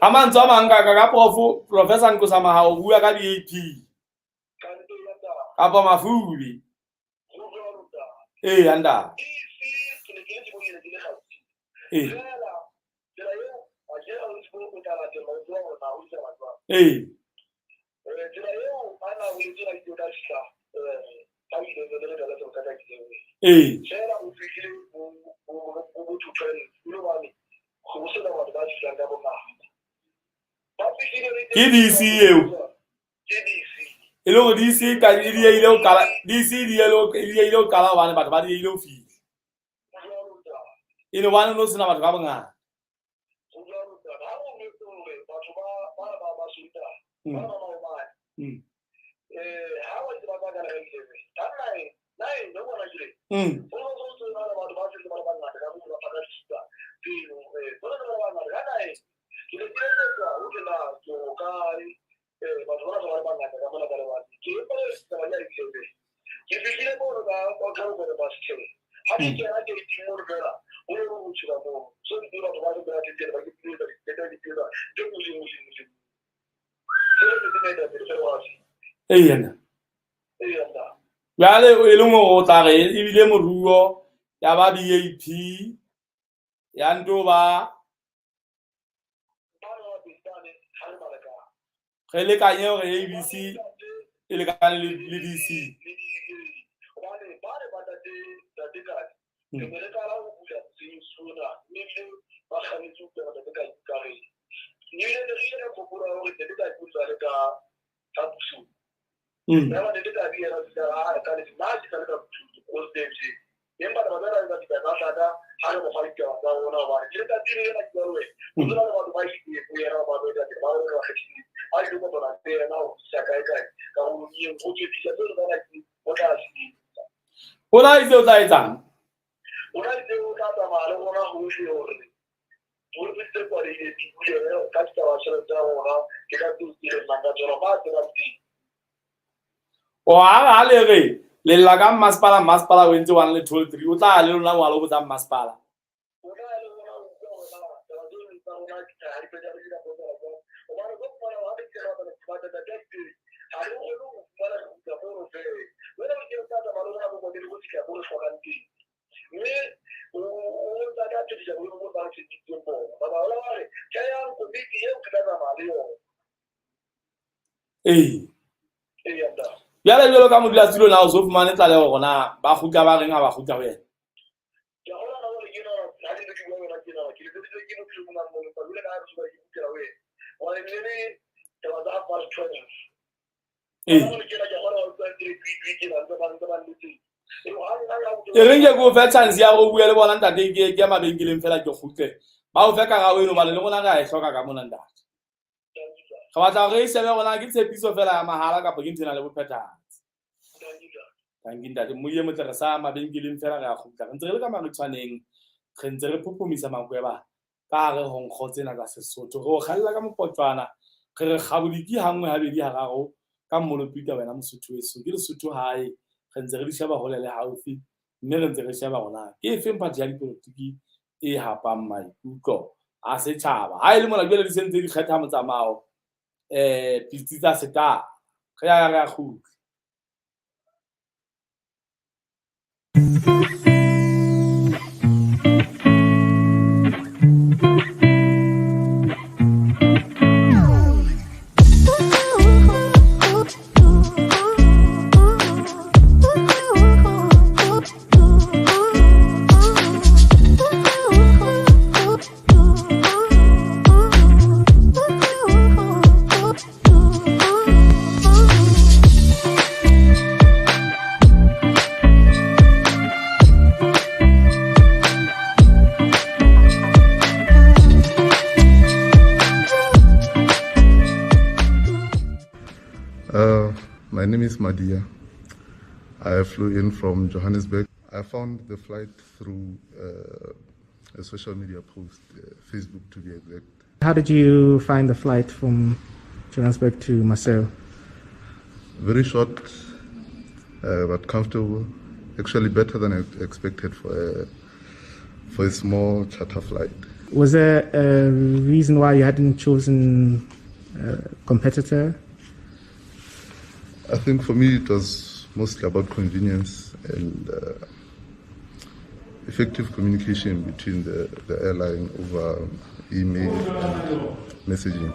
Ka mantswe a mang ka prof, Professor Nkosa Mahao o bua ka di-AP kapa Mafube. Ee, ntate. Ee. Ee. Ke DC eo. E le hore DC ka e diehile ho qala, DC e diehile ho qala hobane batho ba diehile ho fihla. E ne hobane no sena batho ka bongata. Ee. Jwale e leng hore o tla re ebile moruo ya ba BAP ya nto ba re lekanye hore ABC e lekane le DC. O na itse o tla etsang? O na itse o tla tsamaya le rona hohle hore o re tse kwalehile di bulele ka ditaba tjhelete tsa rona ke ka tseo ke re nang ka tsona ba tsebang teng. O ha le re le lla ka mmasepala, mmasepala o entse 1 le 2 le 3, o tla le lona wa lo botsa mmasepala. O tla le rona o utlwa hore na taba tseo tsa rona ha di phethahale ka potsela jwang, hobane ko fumana ha re ke ra bana ba tata ka teng ha re kgone ho fumana re kgutla mono fela. Jwale re ke re tla tsamaya le rona bo kwakele go fihla mo re hlokang teng, mme o tsa ka phedisa boemo bo ba re tshepeditseng bona ba ba ba re tjhayang komiti eo ke tla tsamaya le yona. Ee, ntate. Jwale jwalo ka modulasetulo na o so fumane tlaleho hore na ba kgutla ba reng ha ba kgutla ho yena? Ke a kgolwa hore ke nahana ha ke ke bua yona ke nahana ke letseditswe ke motho e mong a mmone jwale ka ha re soka ke kgutlela ho yena hobane ne le taba tsa half past 12. Hore ke na ke kgona ho utlwa ntse le twi twi tjena ntse ba ntse ba nletsetse. E reng ke ko fe chance ya go bua le bona ntate ke ke mabenkeleng fela ke kgutle. Ba o fe karabo eno bale le rona re a e hloka ka mona ntate. Re batla hore e shebe rona ke tshepiso fela ya mahala kapa ke ntho e nang le bophethahatsi. Tanki ntate Mmuye motle re sa mabenkeleng fela re a kgutla. Re ntse re le ka maritshwaneng re ntse re phophomisa makweba ka hare ho nkgo tsena tsa Sesotho. Re o kgalla ka mopotjwana re re kgabodiki hanngwe habedi hararo ka mmolopita wena Mosotho weso. Ke Lesotho hae re ntse re di sheba hole le haufi mme re ntse re sheba hore ke efeng phathi ya dipolotiki e hapang maikutlo a setjhaba. Ha e le mona jwale di se ntse di kgetha motsamao pitsi tsa setara. Re ya re a kgutla. My name is Madia. I flew in from Johannesburg. I found the flight through a social media post, Facebook to be exact. How did you find the flight from Johannesburg to Maseru? Very short, but comfortable. Actually better than I expected for a small charter flight. Was there a reason why you hadn't chosen a competitor? I think for me it was mostly about convenience and effective communication between the airline over email and messaging.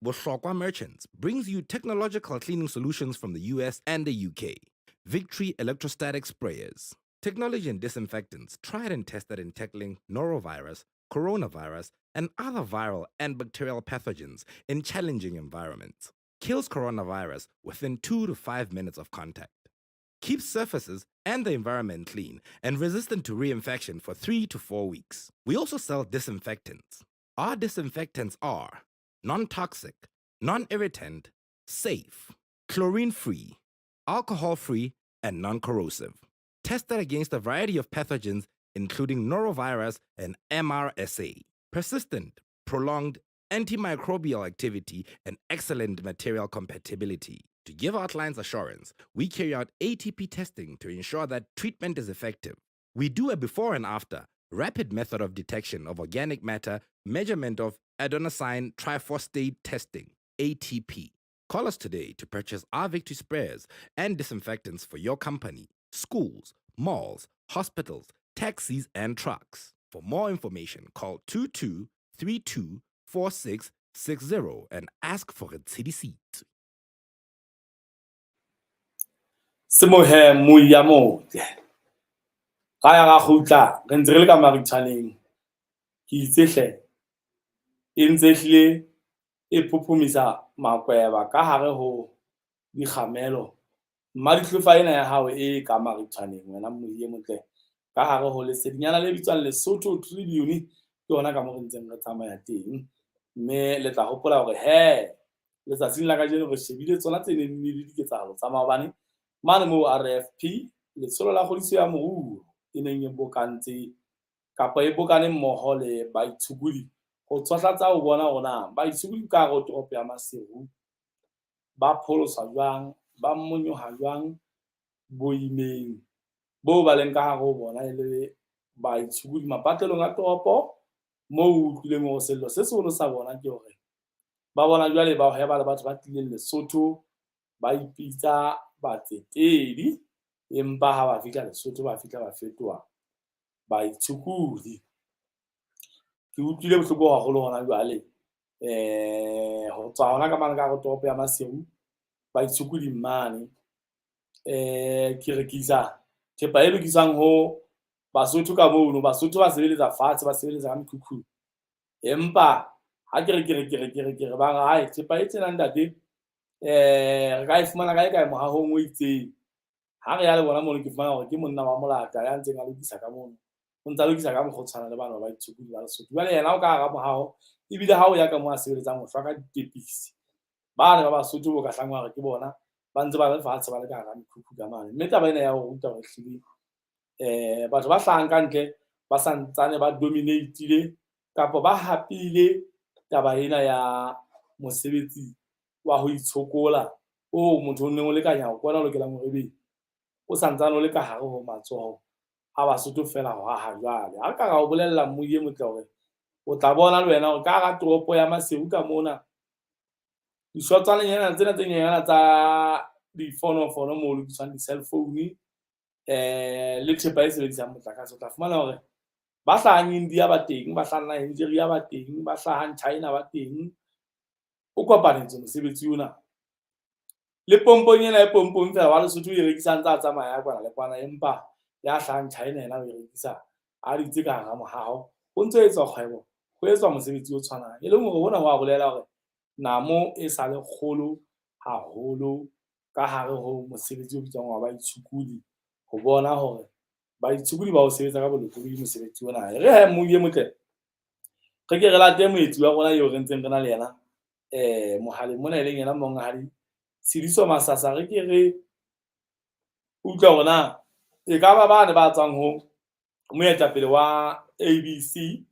Bohlokwa Merchants brings you technological cleaning solutions from the US and the UK. Victory Electrostatic Sprayers. Technology and disinfectants tried and tested in tackling norovirus, coronavirus, and other viral and bacterial pathogens in challenging environments. Kills coronavirus within 2 to 5 minutes of contact. Keeps surfaces and the environment clean and resistant to reinfection for 3 to 4 weeks. We also sell disinfectants. Our disinfectants are non-toxic, non-irritant, safe, chlorine-free, alcohol-free, and non-corrosive. Tested against a variety of pathogens, including norovirus and MRSA. Persistent, prolonged antimicrobial activity and excellent material compatibility. To give our clients assurance, we carry out ATP testing to ensure that treatment is effective. We do a before and after rapid method of detection of organic matter, measurement of adenosine triphosphate testing, ATP. Call us today to purchase our Victory sprayers and disinfectants for your company, schools, malls, hospitals, taxis, and trucks. For more information, call 22324660 and ask for a city seat. Semohe moya motle. Ga ya ga kgutla re ntse re le ka maritshwaneng. Ke itse hle e ntse hlile e phophomisa makweba ka hare ho dikgamelo. Mmadihlofa ena ya hao e ka maritshwaneng wena moye motle ka hare ho lesedinyana le bitswang Lesotho Tribune ke yona ka mo re ntseng re tsamaya teng. Mme le tla hopola hore he letsatsing la kajeno re shebile tsona tse neng di le diketsahalo tsa maobane mane moo RFP letsholo la kgodiso ya moruo e neng e bokantse kapa e bokane mmoho le baitshokodi ho tshohla ho bona hore na baitshokodi ka hare ho toropo ya Maseru ba pholoswa jwang, ba monyoha jwang boimeng bo ba leng ka hare ho bona e le baitshokodi mapatlelong a toropo moo o utlwileng hore sello se seholo sa bona ke hore ba bona jwale ba hweba le batho ba tlileng Lesotho ba ipitsa batsetedi. Empa ha ba fihla Lesotho ba fihla ba fetoha baitshokodi. Ke utlwile bohloko haholo hona jwale ho tswa hona ka mane ka hare ho toropo ya Maseru, baitshokodi mane. Ke rekisa thepa e lokiswang ho Basotho ka mono. Basotho ba sebeletsa fatshe, ba sebeletsa ka mekhukhung. Empa ha ke re ke re ke re ke re ke re ba re hai thepa e tjena ntate re ka e fumana kae kae mohahong o itseng. Ha re ya le bona mono ke fumana hore ke monna wa molata ya ntseng a lokisa ka mono. O ntsa lokisa ka mokgwa o tshwanang le bana ba baitshokodi ba Lesotho. Jwale yena o ka hara mohaho ebile ha o ya ka moo a sebeletsang o hlwa ka ditepisi. Bane ba Basotho bo ka hlang wa re ke bona ba ntse ba le fatshe ba le ka hara mekhukhu ka mane. Mme taba ena ya ho ruta hore ehlile batho ba hlahang ka ntle ba santsane ba dominate-ile kapa ba hapile taba ena ya mosebetsi wa ho itshokola oo motho o neng o lekanya hore ke ona o lokelang hore ebe o santsane o le ka hare ho matsoho a Basotho feela ho haha jwale. Ha re ka ra o bolella mmui e motle hore o tla bona le wena hore ka hara toropo ya Maseru ka mona dishotswanenyana tsena tse nyenyana tsa difonofono moo lokiswang di-cell phone le thepa e sebedisang motlakase, o tla fumana hore ba hlahang India ba teng, ba hlahang Nigeria ba teng, ba hlahang China ba teng. O kopanetse mosebetsi ona. Le pompong ena e pompong fela wa Lesotho o e rekisa ntse a tsamaya kwana le kwana, empa ya hlahang China yena o e rekisa a dutse ka hara mohaho. Ho ntso etswa kgwebo, ho etswa mosebetsi o tshwanang. E leng hore hona ho a bolela hore namo e sa le kgolo haholo ka hare ho mosebetsi o bitswang wa baitshokodi, ho bona hore baitshokodi ba o sebetsa ka bolokolohi mosebetsi ona. E re he mmui e motle, re ke re late moetsi wa rona eo re ntseng re na le yena mohaleng mona, e leng yena monghadi Tshidiso Masasa. Re ke re utlwe hore na e ka ba bane ba tswang ho moetapele wa ABC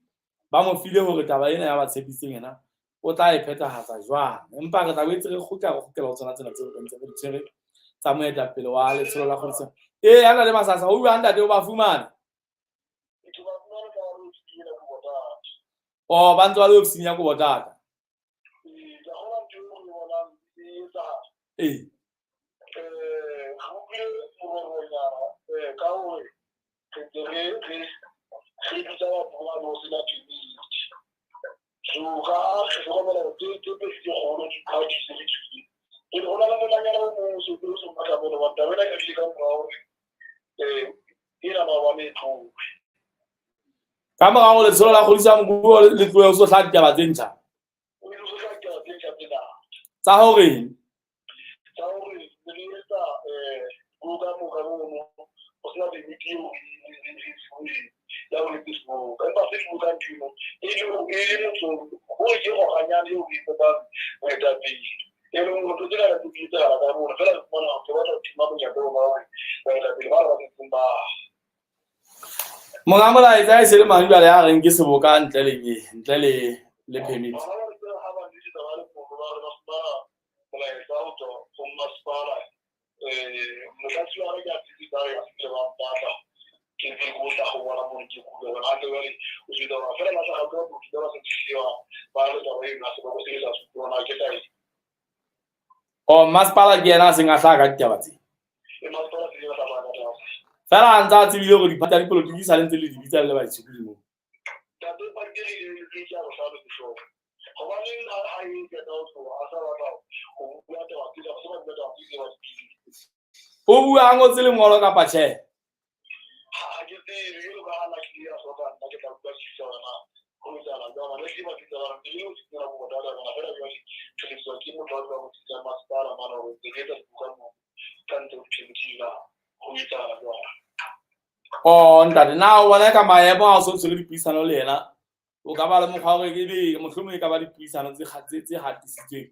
ba mo file hore taba ena ya ba tshepisitseng yena o tla e phethahatsa jwang. Empa re tla boetse re kgutla re kgutlela ho tsona tsena tseo re ntse re di tshwere tsa moetapele wa letsholo la kgodiso. Ee, a na le Masasa, ho bua ntate o ba fumane. Oh, ba ntse ba le ofising ya Kobotata. Ee. Ka hore re ntse re re re bitsa batho ba no sena permit, so ka re hlokomela hore tse tse pedi tse kgolo di-party tse di tswile pele ho na le monanyana o mong o se o se batla mona hobane taba ena e tlile ka mora hore ena maobane e tlohe. Ka mora hore letsholo la kgodiso ya moruo le tlohe, ho so hlaha ditaba tse ntjha. O ile ho hlaha ditaba tse ntjha tse ngata. Tsa horeng? Tsa hore ne re etsa seboka moka mono ho sena permit eo re e fuweng ya ho etsa seboka, empa se seboka ntho eno e le e le motho o ke goganyane eo re ipopang moetapele, e leng hore ntho tse ngata tse di etsahala ka mona fela re fumana hore batla ho thima monyetla ona hore baetapele ba re ba setseng ba Monga molaetsa e se le mang jwale a reng ke seboka ntle le ntle le le permit? Ha ba njwetsa ba le mono ba re ba fumana molaetsa ho tswa ho masepala, motlatsi wa ka ke a tsebisa re a ba mpatla ke ntse ke tla go bona mono ke kula bona hantle. Jwale o jwetsa hore fela ba tla ga tloha botho ba se tshiwa ba le taba eno a se ba go sebetsa se bona ke tla Oh, masepala ke yena a seng a hlaha ka ditaba tse. E masepala ke yena a hlaha ka taba. Fela a ntse a tsebile hore diphathi tsa dipolotiki sa le ntse le di bitsa le le baitshokodi moo. Ntate, pampiri e ke ya bohlano ke hloka. Hobaneng ha e qeta ho tloha a sa batla ho bua taba tse ba se ba bua taba tse ba di. O bua a ngotse lengolo kapa tjhe? Ha ke tsebe, jwalo ka ha nna ke ya hloka nna ke tla bua tshisa wena ho etsahala jwang. Le ke ba tsitsa ba re le o tsitsa bo botata bona fela jwale re letswa ke motho wa tswa tsitsa masepala mana hore ntse re etsa dibuka mo ka ntle ho permit na ho etsahala jwang. Oh ntate, na o bona ka maemo a o so tshwere dipuisano le yena, o ka ba le mokgwa wa hore ebe mohlomong e ka ba dipuisano tse tse hatisitsweng,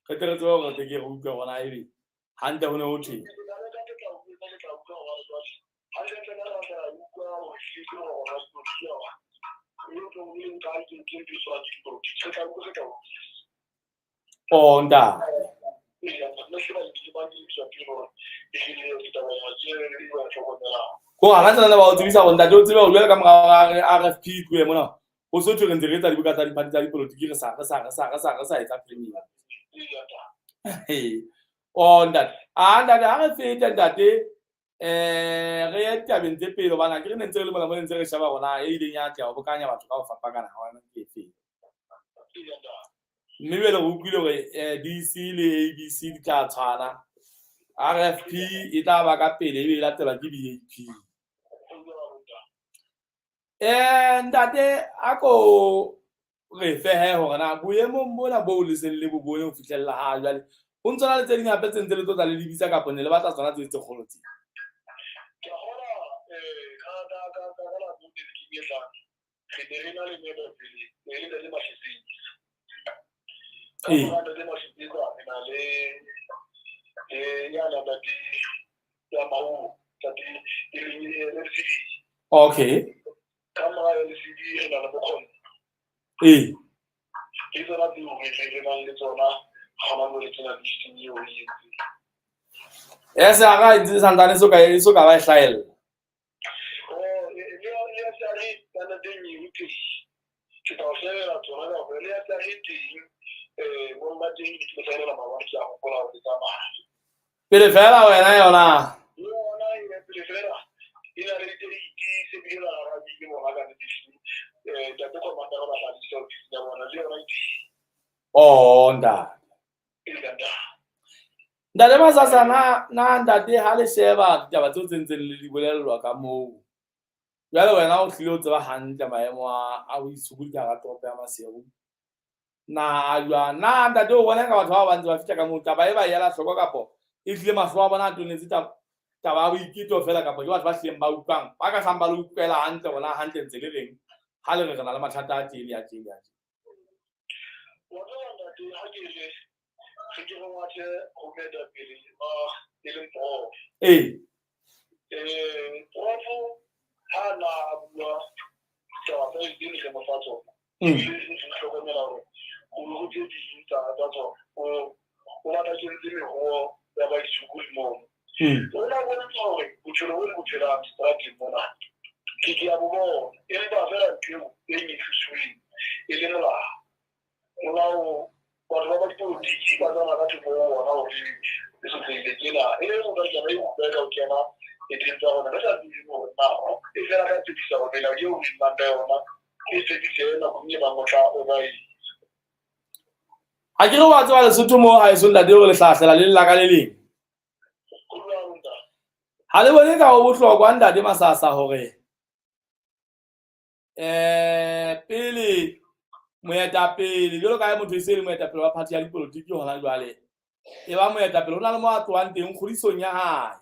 re tle re tsebe hore re tle ke re utlwe hore na ebe hantle ho ne ho thweng. Oh ntate. Ko hana tsena ba o tsebisa hore ntate o tsebe hore jwale ka mora RFP e tlohe mona ho so thwe re ntse re etsa dibuka tsa diphathi tsa dipolotiki re sa re sa re sa re sa re sa etsa premium. Oh ntate. Ah ntate, ha re fete ntate. Re ye ditabeng tse pele hobane akere ne ntse re le mona mo ne ntse re sheba hore na e ileng ya atleha ho bokanya batho ka ho fapakana ha ona ke efeng. Mme jwale re utlwile hore DC le ABC di tla tshwana. RFP e tla ba ka pele ebe e latelwa ke BAP. Ntate a ko re fehe hore na boemong bona boo le seng le bo bone ho fihlella ha jwale ho ntso na le tse ding hape tse ntse le tlo tla le di bitsa kapa ne le batla tsona tse tse kgolo tse? Ke a kgolwa ka nako e ke e tlang re ne re na le moetapele e le Ntate Mashisisa. Ka mora Ntate Mashisisa re na le ya na Ntate ya Maung, Ntate e leng LCD. Ka mora LCD re na le Bokgoni. Ke tsona tseo re nang le tsona gona mo le tsena listing eo re entseng. SRA e ntse santsane e so ka ba e hlahella. Oh, le SRA ka teng e teng. Ke tla o shebela tsona ka hore le SRA teng mo teng di ke saenela maobane ke a hopola hore tsamaya. Pele fela wena yona. Yona e pele fela e na le diteiti se bile la arabile bona ka nnete. Ntate Commander ba hlalisa ofising ya bona le yona e teng. Oh, ntate. E ntate. Ntate Masasa, na ntate ha le sheba ditaba tseo tse ntseng le di bolellwa ka moo. Jwale wena o hlile o tseba hantle maemo a boitshokodi ka hara toropo ya Maseru. Na a jwang? Na ntate o bona ka batho ba ba ntse ba fihla ka moo taba e ba ela hloko kapo e hlile mahlo a bona a tonetse taba ya boiketlo fela kapo ke batho ba hlileng ba utlwang ba ka hlang ba le utlwela hantle hore na hantle ntse le reng ha le re re na le mathata a tje le a tje le a tje. Wa tseba ntate ha ke re re ke re ngwathe ho moetapele ba e leng prof. Prof ha na a bua taba tsa tse re mo fa tsona. Ebile re hlokomela hore ho ho tse ding tsa tsona o batla kentse mehoho ya baitshokodi mono. O na bontsha hore bophelo bo le bo phelang strateng mona ke ke ya bo bona, empa fela ntho eo e nyefisweng e le molao. Molao batho ba dipolotiki ba tsamaya ka thoko ho ona hore e sotlehile tjena e le motho a kena e utlwa ka ho kena e teng tsa rona re sa tsebe hore na e fela ka tshepisa hore melao eo re nnang ka yona e tshepise nakong e bang o tla o ba etsa. Ha ke re wa tseba Lesotho moo ha eso ntate hore lehlahlela le lla ka le leng. Ha le bone ka ho bohlokwa ntate Masasa hore pele moetapele jwalo ka ha motho e se le moetapele wa party ya dipolotiki hona jwale e ba moetapele ho na le mo a tlohang teng kgodisong ya hae.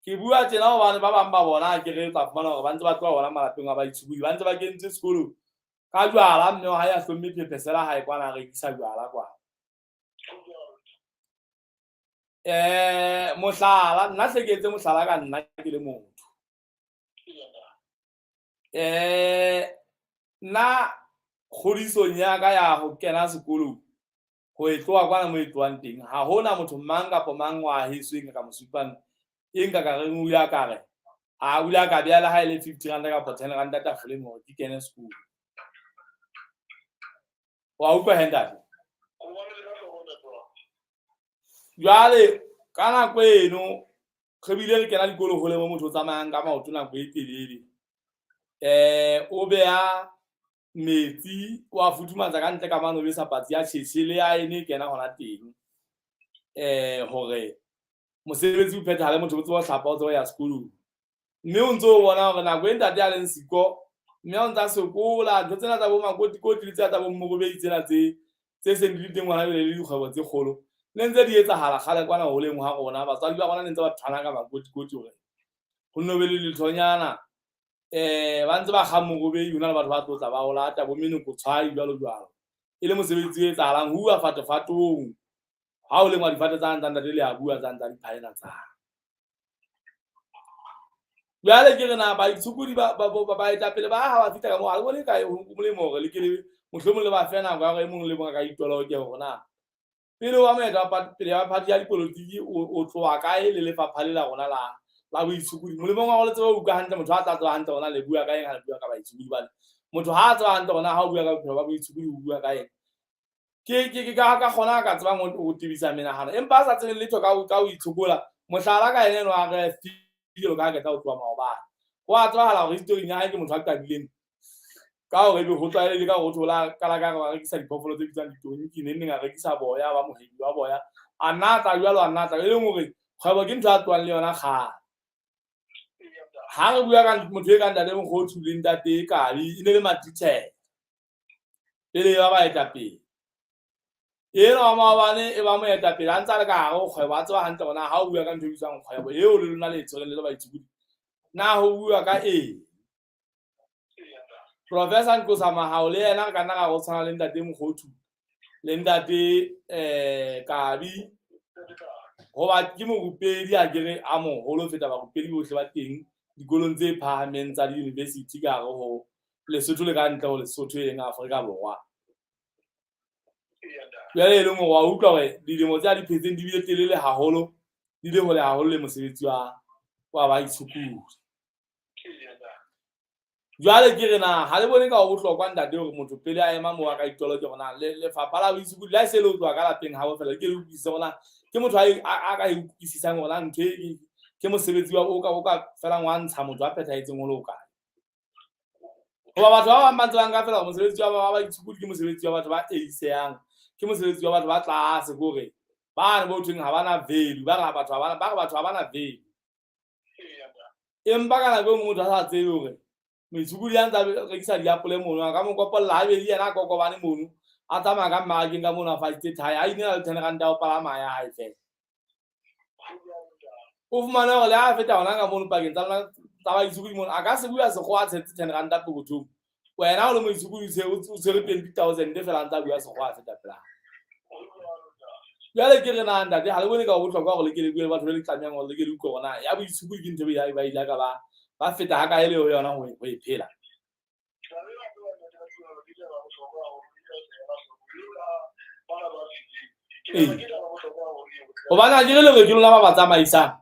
Ke bua tjena hobane ba bang ba bona ke re tla fumana hore ba ntse ba tloha hona malapeng a baitshokodi ba ntse ba kentswe sekolong ka jwala mme wa hae a hlomme phephesela hae kwana a rekisa jwala kwana. Mohlala nna hle ke etse mohlala ka nna ke le motho. Nna kgodisong ya ka ya ho kena sekolong ho e tloha kwana mo e tlohang teng ha hona motho mang kapa mang wa heso e nka ka mo supang e nka ka reng o ile a ka re a o ile a ka beha le ha e le 50 rand kapa 10 rand tafoleng hore ke kene sekolo. Wa utlwa he ntate? Jwale ka nako eno re bile re kena dikolo hole mo motho o tsamayang ka maoto nako e telele. O beha metsi o a futhumatsa ka ntle ka mane o besa patsi ya tjhetjhe le ya ene e kena hona teng. Hore mosebetsi o phethahale motho o tsebe ho hlapa o tsebe ho ya sekolong. Mme o ntso o bona hore nako e ntate a leng siko mme o ntsa sokola ntho tsena tsa bo makotikoti le tsena tsa bo mmorobedi tsena tse seng di le teng hona jwale le dikgwebo tse kgolo ne ntse di etsahala kgale kwana holeng ha rona. Batswadi ba rona ne ntse ba thwana ka makotikoti hore ho nno be le lethonyana. Ba ntse ba kga morobedi ho na le batho ba tlotla ba o lata bo menokotshwai jwalo jwalo. E le mosebetsi o etsahalang ho uwa fatofatong. Ha o lengwa difate tsa tsa ntate le a bua tsa tsa diphaena tsa. Jwale ke re na baitshokodi ba baetapele ba ha ba fihla ka moo ha le bone kae ho molemo hore le ke le mohlomong le ba fe nako ya hore e mong le mong a ka itoloke hore na pele wa moeta pele wa party ya dipolotiki o tloha kae le lefapha le la rona la boitshokodi. Molemong wa hore le tsebe ho utlwa hantle motho ha tla tseba hantle hore na le bua ka eng ha le bua ka baitshokodi bane. Motho ha a tseba hantle hore na ha o bua ka bophelo ba boitshokodi o bua ka eng. Ke ka kgona ka tsebang ho tebisa menahano empa a sa tsebeng letho ka ho itshokola. Mohlala ka ene eno a re filo ka ketla ho tloha maobane. Ho a tsebahala hore historing ya hae ke motho a qadileng ka hore ebe ho tlwaelehile ka hore ho thola qala ka re ba rekisa diphoofolo tse bitswang ditonki, neng neng a rekisa boya, ba mohwebi wa boya. A nna a tla jwalo, a nna a tla, e leng hore kgwebo ke ntho a tlohang le yona kgale. Ha re bua ka motho e kang Ntate Mokgothu le Ntate Kabi, e ne le matitjhere pele ba baetapele. Enwa wa maobane e ba moetapele a ntse a le ka hare ho kgwebo, a tseba hantle hore na ha o bua ka ntho e bitswang kgwebo eo le lona le e tshwereng le le baitshokodi, na ho bua ka eng? Professor Nqosa Mahao le yena re ka nna ra re o tshwana le Ntate Mokgothu le Ntate Kabi, hoba ke morupedi a kere a moholo ho feta barupedi bohle ba teng dikolong tse phahameng tsa di-university ka hare ho Lesotho le ka ntle ho Lesotho e leng Afrika Borwa. Jwale e leng hore wa utlwa hore dilemo tse a di phetseng di bile telele haholo, di le hole haholo le mosebetsi wa baitshokodi. Jwale ke re na ha le bone ka ho bohlokwa ntate hore motho pele a ema moo a ka itoloke hore na lefapha la boitshokodi le ha e se le ho tloha ka lapeng habo fela, ke le utlwisise hore na ke motho a ka e utlwisisang hore na ntho e ke mosebetsi wa o ka felang wa ntsha motho a phethahetseng ho le hokae. Hoba batho ba bang ba ntse ba nka fela hore mosebetsi wa baitshokodi ke mosebetsi wa batho ba eisehang, ke mosebetsi wa batho ba tlase, ke hore bane bo thweng ha bana value, ba re batho ha bana, ba re batho ha bana value. Empa ka nako e nngwe motho a sa tsebe hore moitshokodi a ntse a rekisa diapole mono, a ka mo kopolla habedi, yena a kokobane mono, a tsamaya ka mmarakeng ka mono a fasitse thae, a inela le 10 rand ya ho palama ya hae fela. O fumane hore le ha a feta hona ka mono pakeng tsa lona tsa baitshokodi mono, a ka se bua sekgowa a tshetse 10 rand pokothong. Wena o le moitshokodi o tshwere 20,000 fela a ntse a bua sekgowa a feta pela. Jwale ke re na ntate ha le bone ka ho bohlokwa hore le ke le bue le batho ba le tlamehang hore le ke le utlwe hore na ya boitshokodi ke ntho e ba ile ka ba feta ha kae le ho yona ho e phela. Hobane ha ke re le re ke lona ba ba tsamaisang.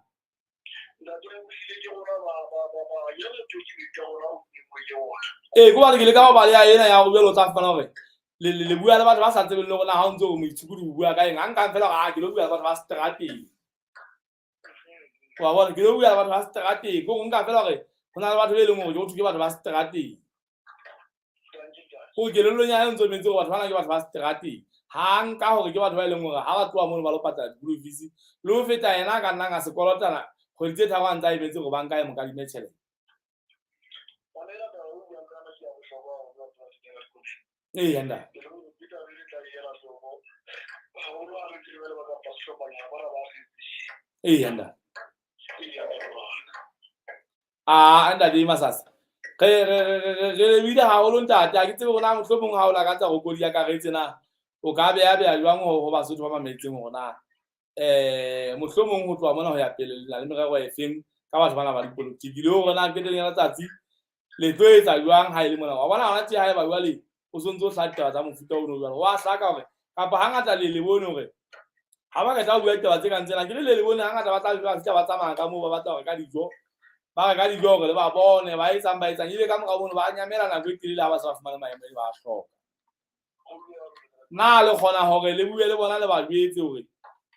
Ee, ke hobane ke leka ho baleha ena ya hore jwale o tla fumana hore le bua le batho ba sa tsebeng le hore na ha o ntse o moitshokodi o bua ka eng. Ha nkang fela hore ke lo bua le batho ba seterateng. Wa bona, ke lo bua le batho ba seterateng. Ke hore nka fela hore ho na le batho be leng hore ke ho thwe ke batho ba seterateng. Ko kelellong ya hae o ntso metse hore batho bana ke batho ba seterateng. Ha nka hore ke batho ba e leng hore ha ba tloha mono ba lo patala di-school fees, le ho feta yena a ka nnang a se kolotana kgwedi tse tharo a ntse a emetse hore banka e mo kadime tjhelete. Ee, ntate. Ee, ntate. Ah, ntate Masasa. Re re re re lebile haholo ntate. Ha ke tsebe hore na mohlomong ha o lakatsa ho kodi ya karetse na o ka beha beha jwang ho Basotho ba mametseng hore na mohlomong ho tloha mona ho ya pele le na le merero e feng ka batho bana ba dipolotiki, le hore na qetellong ya letsatsi le tlo etsa jwang ha e le mona. Wa bona hona tje ha eba jwale o sontse o hlaha ditaba tsa mofuta ono jwalo, wa hlaka hore kapa hangata le le bone hore ha ba qeta ho bua ditaba tse kang tsena, ke le le bone hangata ba tla ba fihla ba tsamaya ka moo ba batla ho reka dijo, ba reka dijo hore le ba bone ba etsang ba etsang, ebe ka mora mono ba nyamela nako e telele ha ba se ba fumane maemo e ba a hloka. Na le kgona hore le bue le bona le ba jwetse hore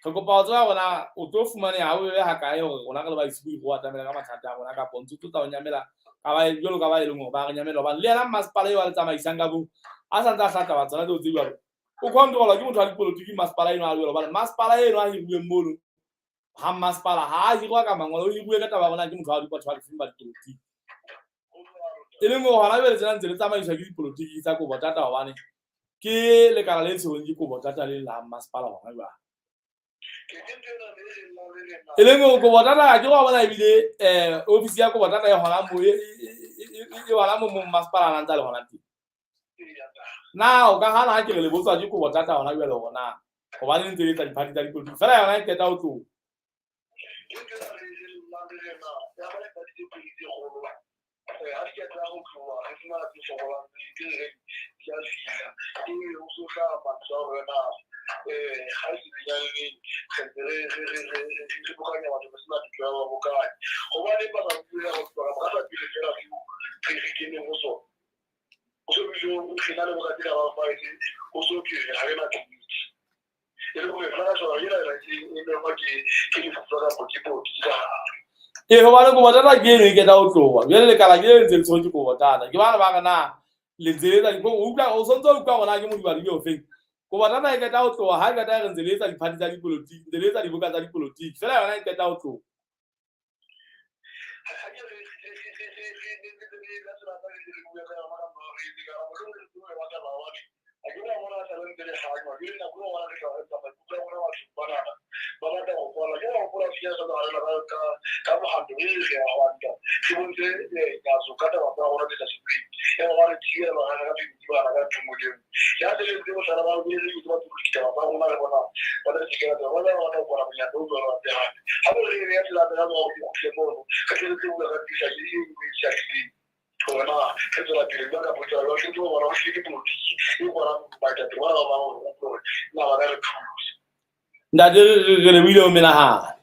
re kopa ho tseba hore na o tlo fumaneha ha bobebe hakae hore rona re le baitshokodi re o atamele ka mathata a rona, kapa o ntse o tlo tla o nyamela ka ba jwalo ka ba e leng hore ba re nyamela, hobane le yena mmasepala eo a le tsamaisang ka boo a sa ntse a hla taba tsona tseo tse jwalo, o controlwa ke motho wa dipolotiki mmasepala eno a jwalo, hobane mmasepala eno a hiruweng mono ha mmasepala ha a hirwa ka mangolo, o hiruwe ka taba ya hore na ke motho wa batho ba difeng ba dipolotiki. E leng hore hona jwale tsena ntse le tsamaiswa ke dipolotiki tsa Kobo Tata, hobane ke lekala le tshwerweng ke Kobo Tata le la mmasepala hona jwale. E leng hore Kobo Tata ke wa bona ebile ofisi ya Kobo Tata e hona moo e hona moo mo mmasepala a ntse a le hona teng. Na o ka hana ha ke re le botswa ke Kobo Tata hona jwale hore na hobane ntse le etsa diphathi tsa dipolotiki fela yona e qeta ho tloha. E le hore fela sheba ena ena e mengwa ke lefufa kapo ke polotiki ka gare. Ee, hobane kobotata ke eno e keta ho tloha. Jwale lekala ke le ntse le tshwerwe ke kobotata. Ke bana ba re na le ntse le etsa o utlwa o sontse o utlwa hore na ke modibadi o feng. Kobotata e qeta ho tloha ha e qeta e re ntse le etsa diphathi tsa dipolotiki, ntse le etsa diboka tsa dipolotiki. Feela yona e qeta ho tloha. Gore na re tswela pele jwang kapa tswela jwang, ke bona ho hlile ke polotiki e kwalang baetapele ba ba bang hore hore na ba ka re thusa. Ntate re lebohile ho menahana.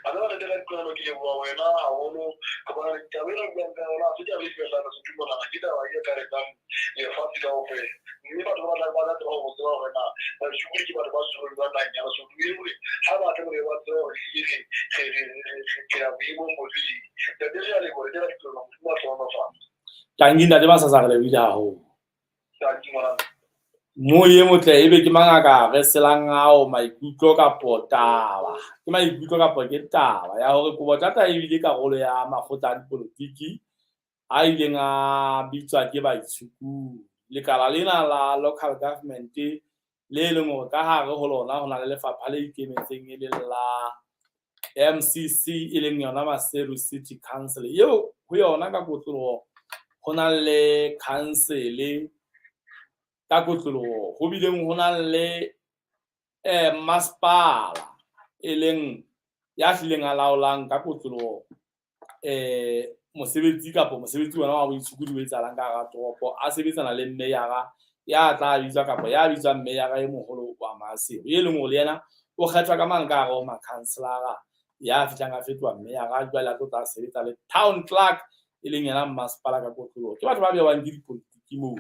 A tseba ntate ka ditlwaelo ke leboha wena haholo hobane taba ena buang ka yona ha se taba e fellang Lesotho monana, ke taba e akaretsang lefatshe kaofela. Mme batho ba batlang ba tla tseba ho tseba hore na basokodi ke batho ba tshwerweng jwang naheng ya Lesotho, e le hore ha ba tle ba tseba hore ehlile re phela boemong bofeng. Ntate re a leboha ntate ka ditlwaelo, Modimo a hlohonolofatse. Tanki ntate Masasa re lebohile haholo. Tanki ngwana. Moye motle ebe ke mangaka re selang ao maikutlo kapo taba. Ke maikutlo kapo ke taba ya hore kobotata ebile karolo ya makgotla a dipolotiki a ileng a bitswa ke baitshukudi. Lekala lena la local government le leng hore ka hare ho lona ho na le lefapha le ikemetseng e leng la MCC e leng yona Maseru City Council eo ho yona ka kotloloho ho na le council ka kotloloho ho bileng ho na le masepala e leng ya hlileng a laolang ka kotloloho mosebetsi kapa mosebetsi ona wa boitshokodi o etsahalang ka hara toropo a sebetsana le mmeyara ya tla bitswa kapa ya bitswang mmeyara e moholo wa Maseru e leng hore le yena o kgethwa ka mang ka hare ho makhanselara ya fihlang a fetoha mmeyara jwale a tlo tla sebetsa le town clerk e leng yena mmasepala ka kotloloho. Ke batho ba bewang ke dipolotiki moo,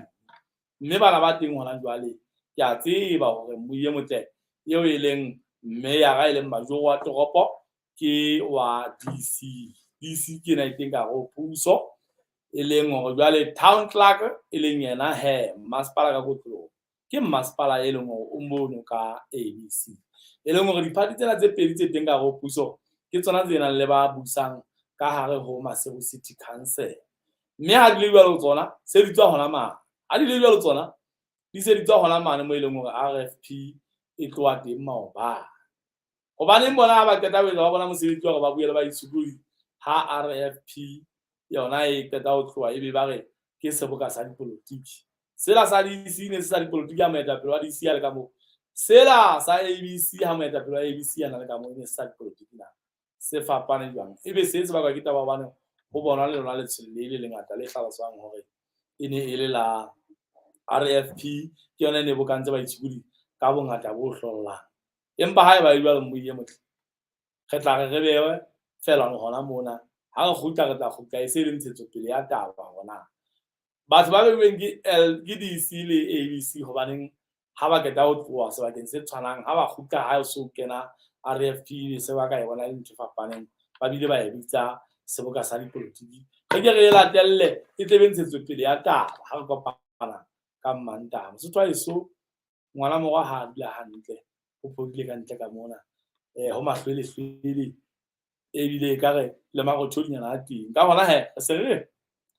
mme bana ba teng hona jwale ke a tseba hore Moie Motle eo e leng mmeyara e leng majoro wa toropo ke wa DC. DC ke ena e teng ka hare ho puso e leng hore jwale town clerk e leng yena he mmasepala ka kotloloho ke mmasepala e leng hore o mono ka ABC e leng hore diphathi tsena tse pedi tse teng ka hare ho puso ke tsona tse nang le ba busang ka hare ho Maseru City Council. Mme ha di le jwalo tsona se di tswa hona mane, ha di le jwalo tsona di se di tswa hona mane mo e leng hore RFP e tloha teng maobane. Hobaneng bona ha ba qeta ho etsa ba bona mosebetsi wa hore ba bue le baitshokodi ha RFP yona e qeta ho tloha ebe ba re ke seboka sa dipolotiki. Sela sa DC ne se sa dipolotiki ha moetapele wa DC a le ka moo. Sela sa ABC ha moetapele wa ABC a na le ka moo e ne se sa dipolotiki na. Se fapane jwang? Ebe se se bakwa ke taba hobane ho bonwa le lona letshwele le le lengata le hlaloswang hore e ne e le la RFP ke yona e ne bokantse baitshokodi ka bongata bo hlollang. Empa ha eba e jwalo Moie Motle, re tla re re bewe fela hona mona. Ha re kgutla re tla kgutla e se le ntshetsopele ya taba hore na batho ba beuweng ke L ke DC le ABC hobaneng ha ba qeta ho tloha sebakeng se tshwanang ha ba kgutla ha so kena RFP se ba ka e bona e le ntho e fapaneng ba bile ba e bitsa seboka sa dipolotiki. Re ke re e latelle e tle be ntshetsopele ya taba ha re kopana ka Mmantaha. Mosotho wa heso ngwana morwa ha a dula hantle o phodile ka ntle ka mona ho mahlwelehlwele ebile ekare le marothodinyana a teng. Ka hona he re se re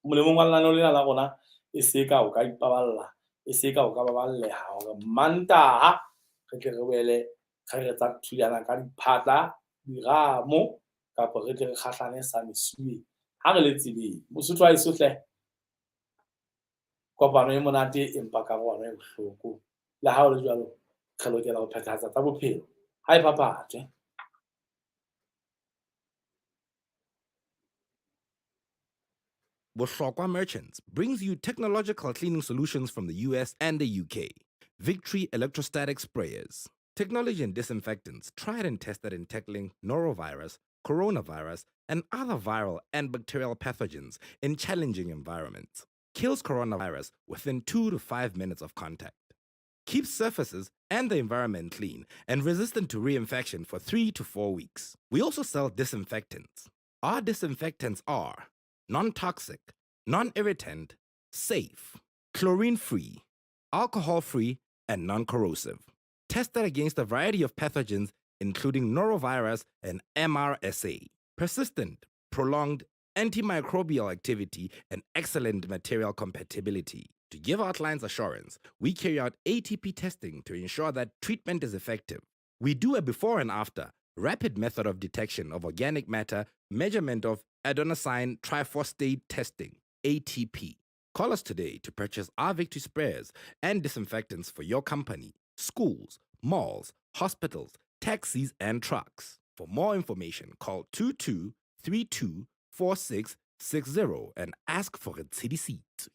molemong wa lenaneo lena la rona e se ka o ka ipaballa e se ka o ka baballeha hore Mantaha re tle re boele re re tsa thulana ka diphatla diramo kapa re tle re kgahlane sa mesuwe ha re le tseleng. Mosotho wa heso hle kopano e monate empa karohano e bohloko. Le ha ho le jwalo re lokela ho phethahatsa tsa bophelo ha e phaphathwe. Bohlokwa Merchants brings you technological cleaning solutions from the US and the UK. Victory electrostatic sprayers. Technology and disinfectants tried and tested in tackling norovirus, coronavirus, and other viral and bacterial pathogens in challenging environments. Kills coronavirus within 2 to 5 minutes of contact. Keeps surfaces and the environment clean and resistant to reinfection for 3 to 4 weeks. We also sell disinfectants. Our disinfectants are non toxic, non irritant, safe, chlorine free, alcohol free, and non corrosive. Tested against a variety of pathogens, including norovirus and MRSA. Persistent, prolonged antimicrobial activity, and excellent material compatibility. To give our clients assurance, we carry out ATP testing to ensure that treatment is effective. We do a before and after rapid method of detection of organic matter, measurement of adenosine triphosphate testing, ATP. Call us today to purchase our Victory sprayers and disinfectants for your company, schools, malls, hospitals, taxis, and trucks. For more information, call 2232 4660 and ask for a city seat.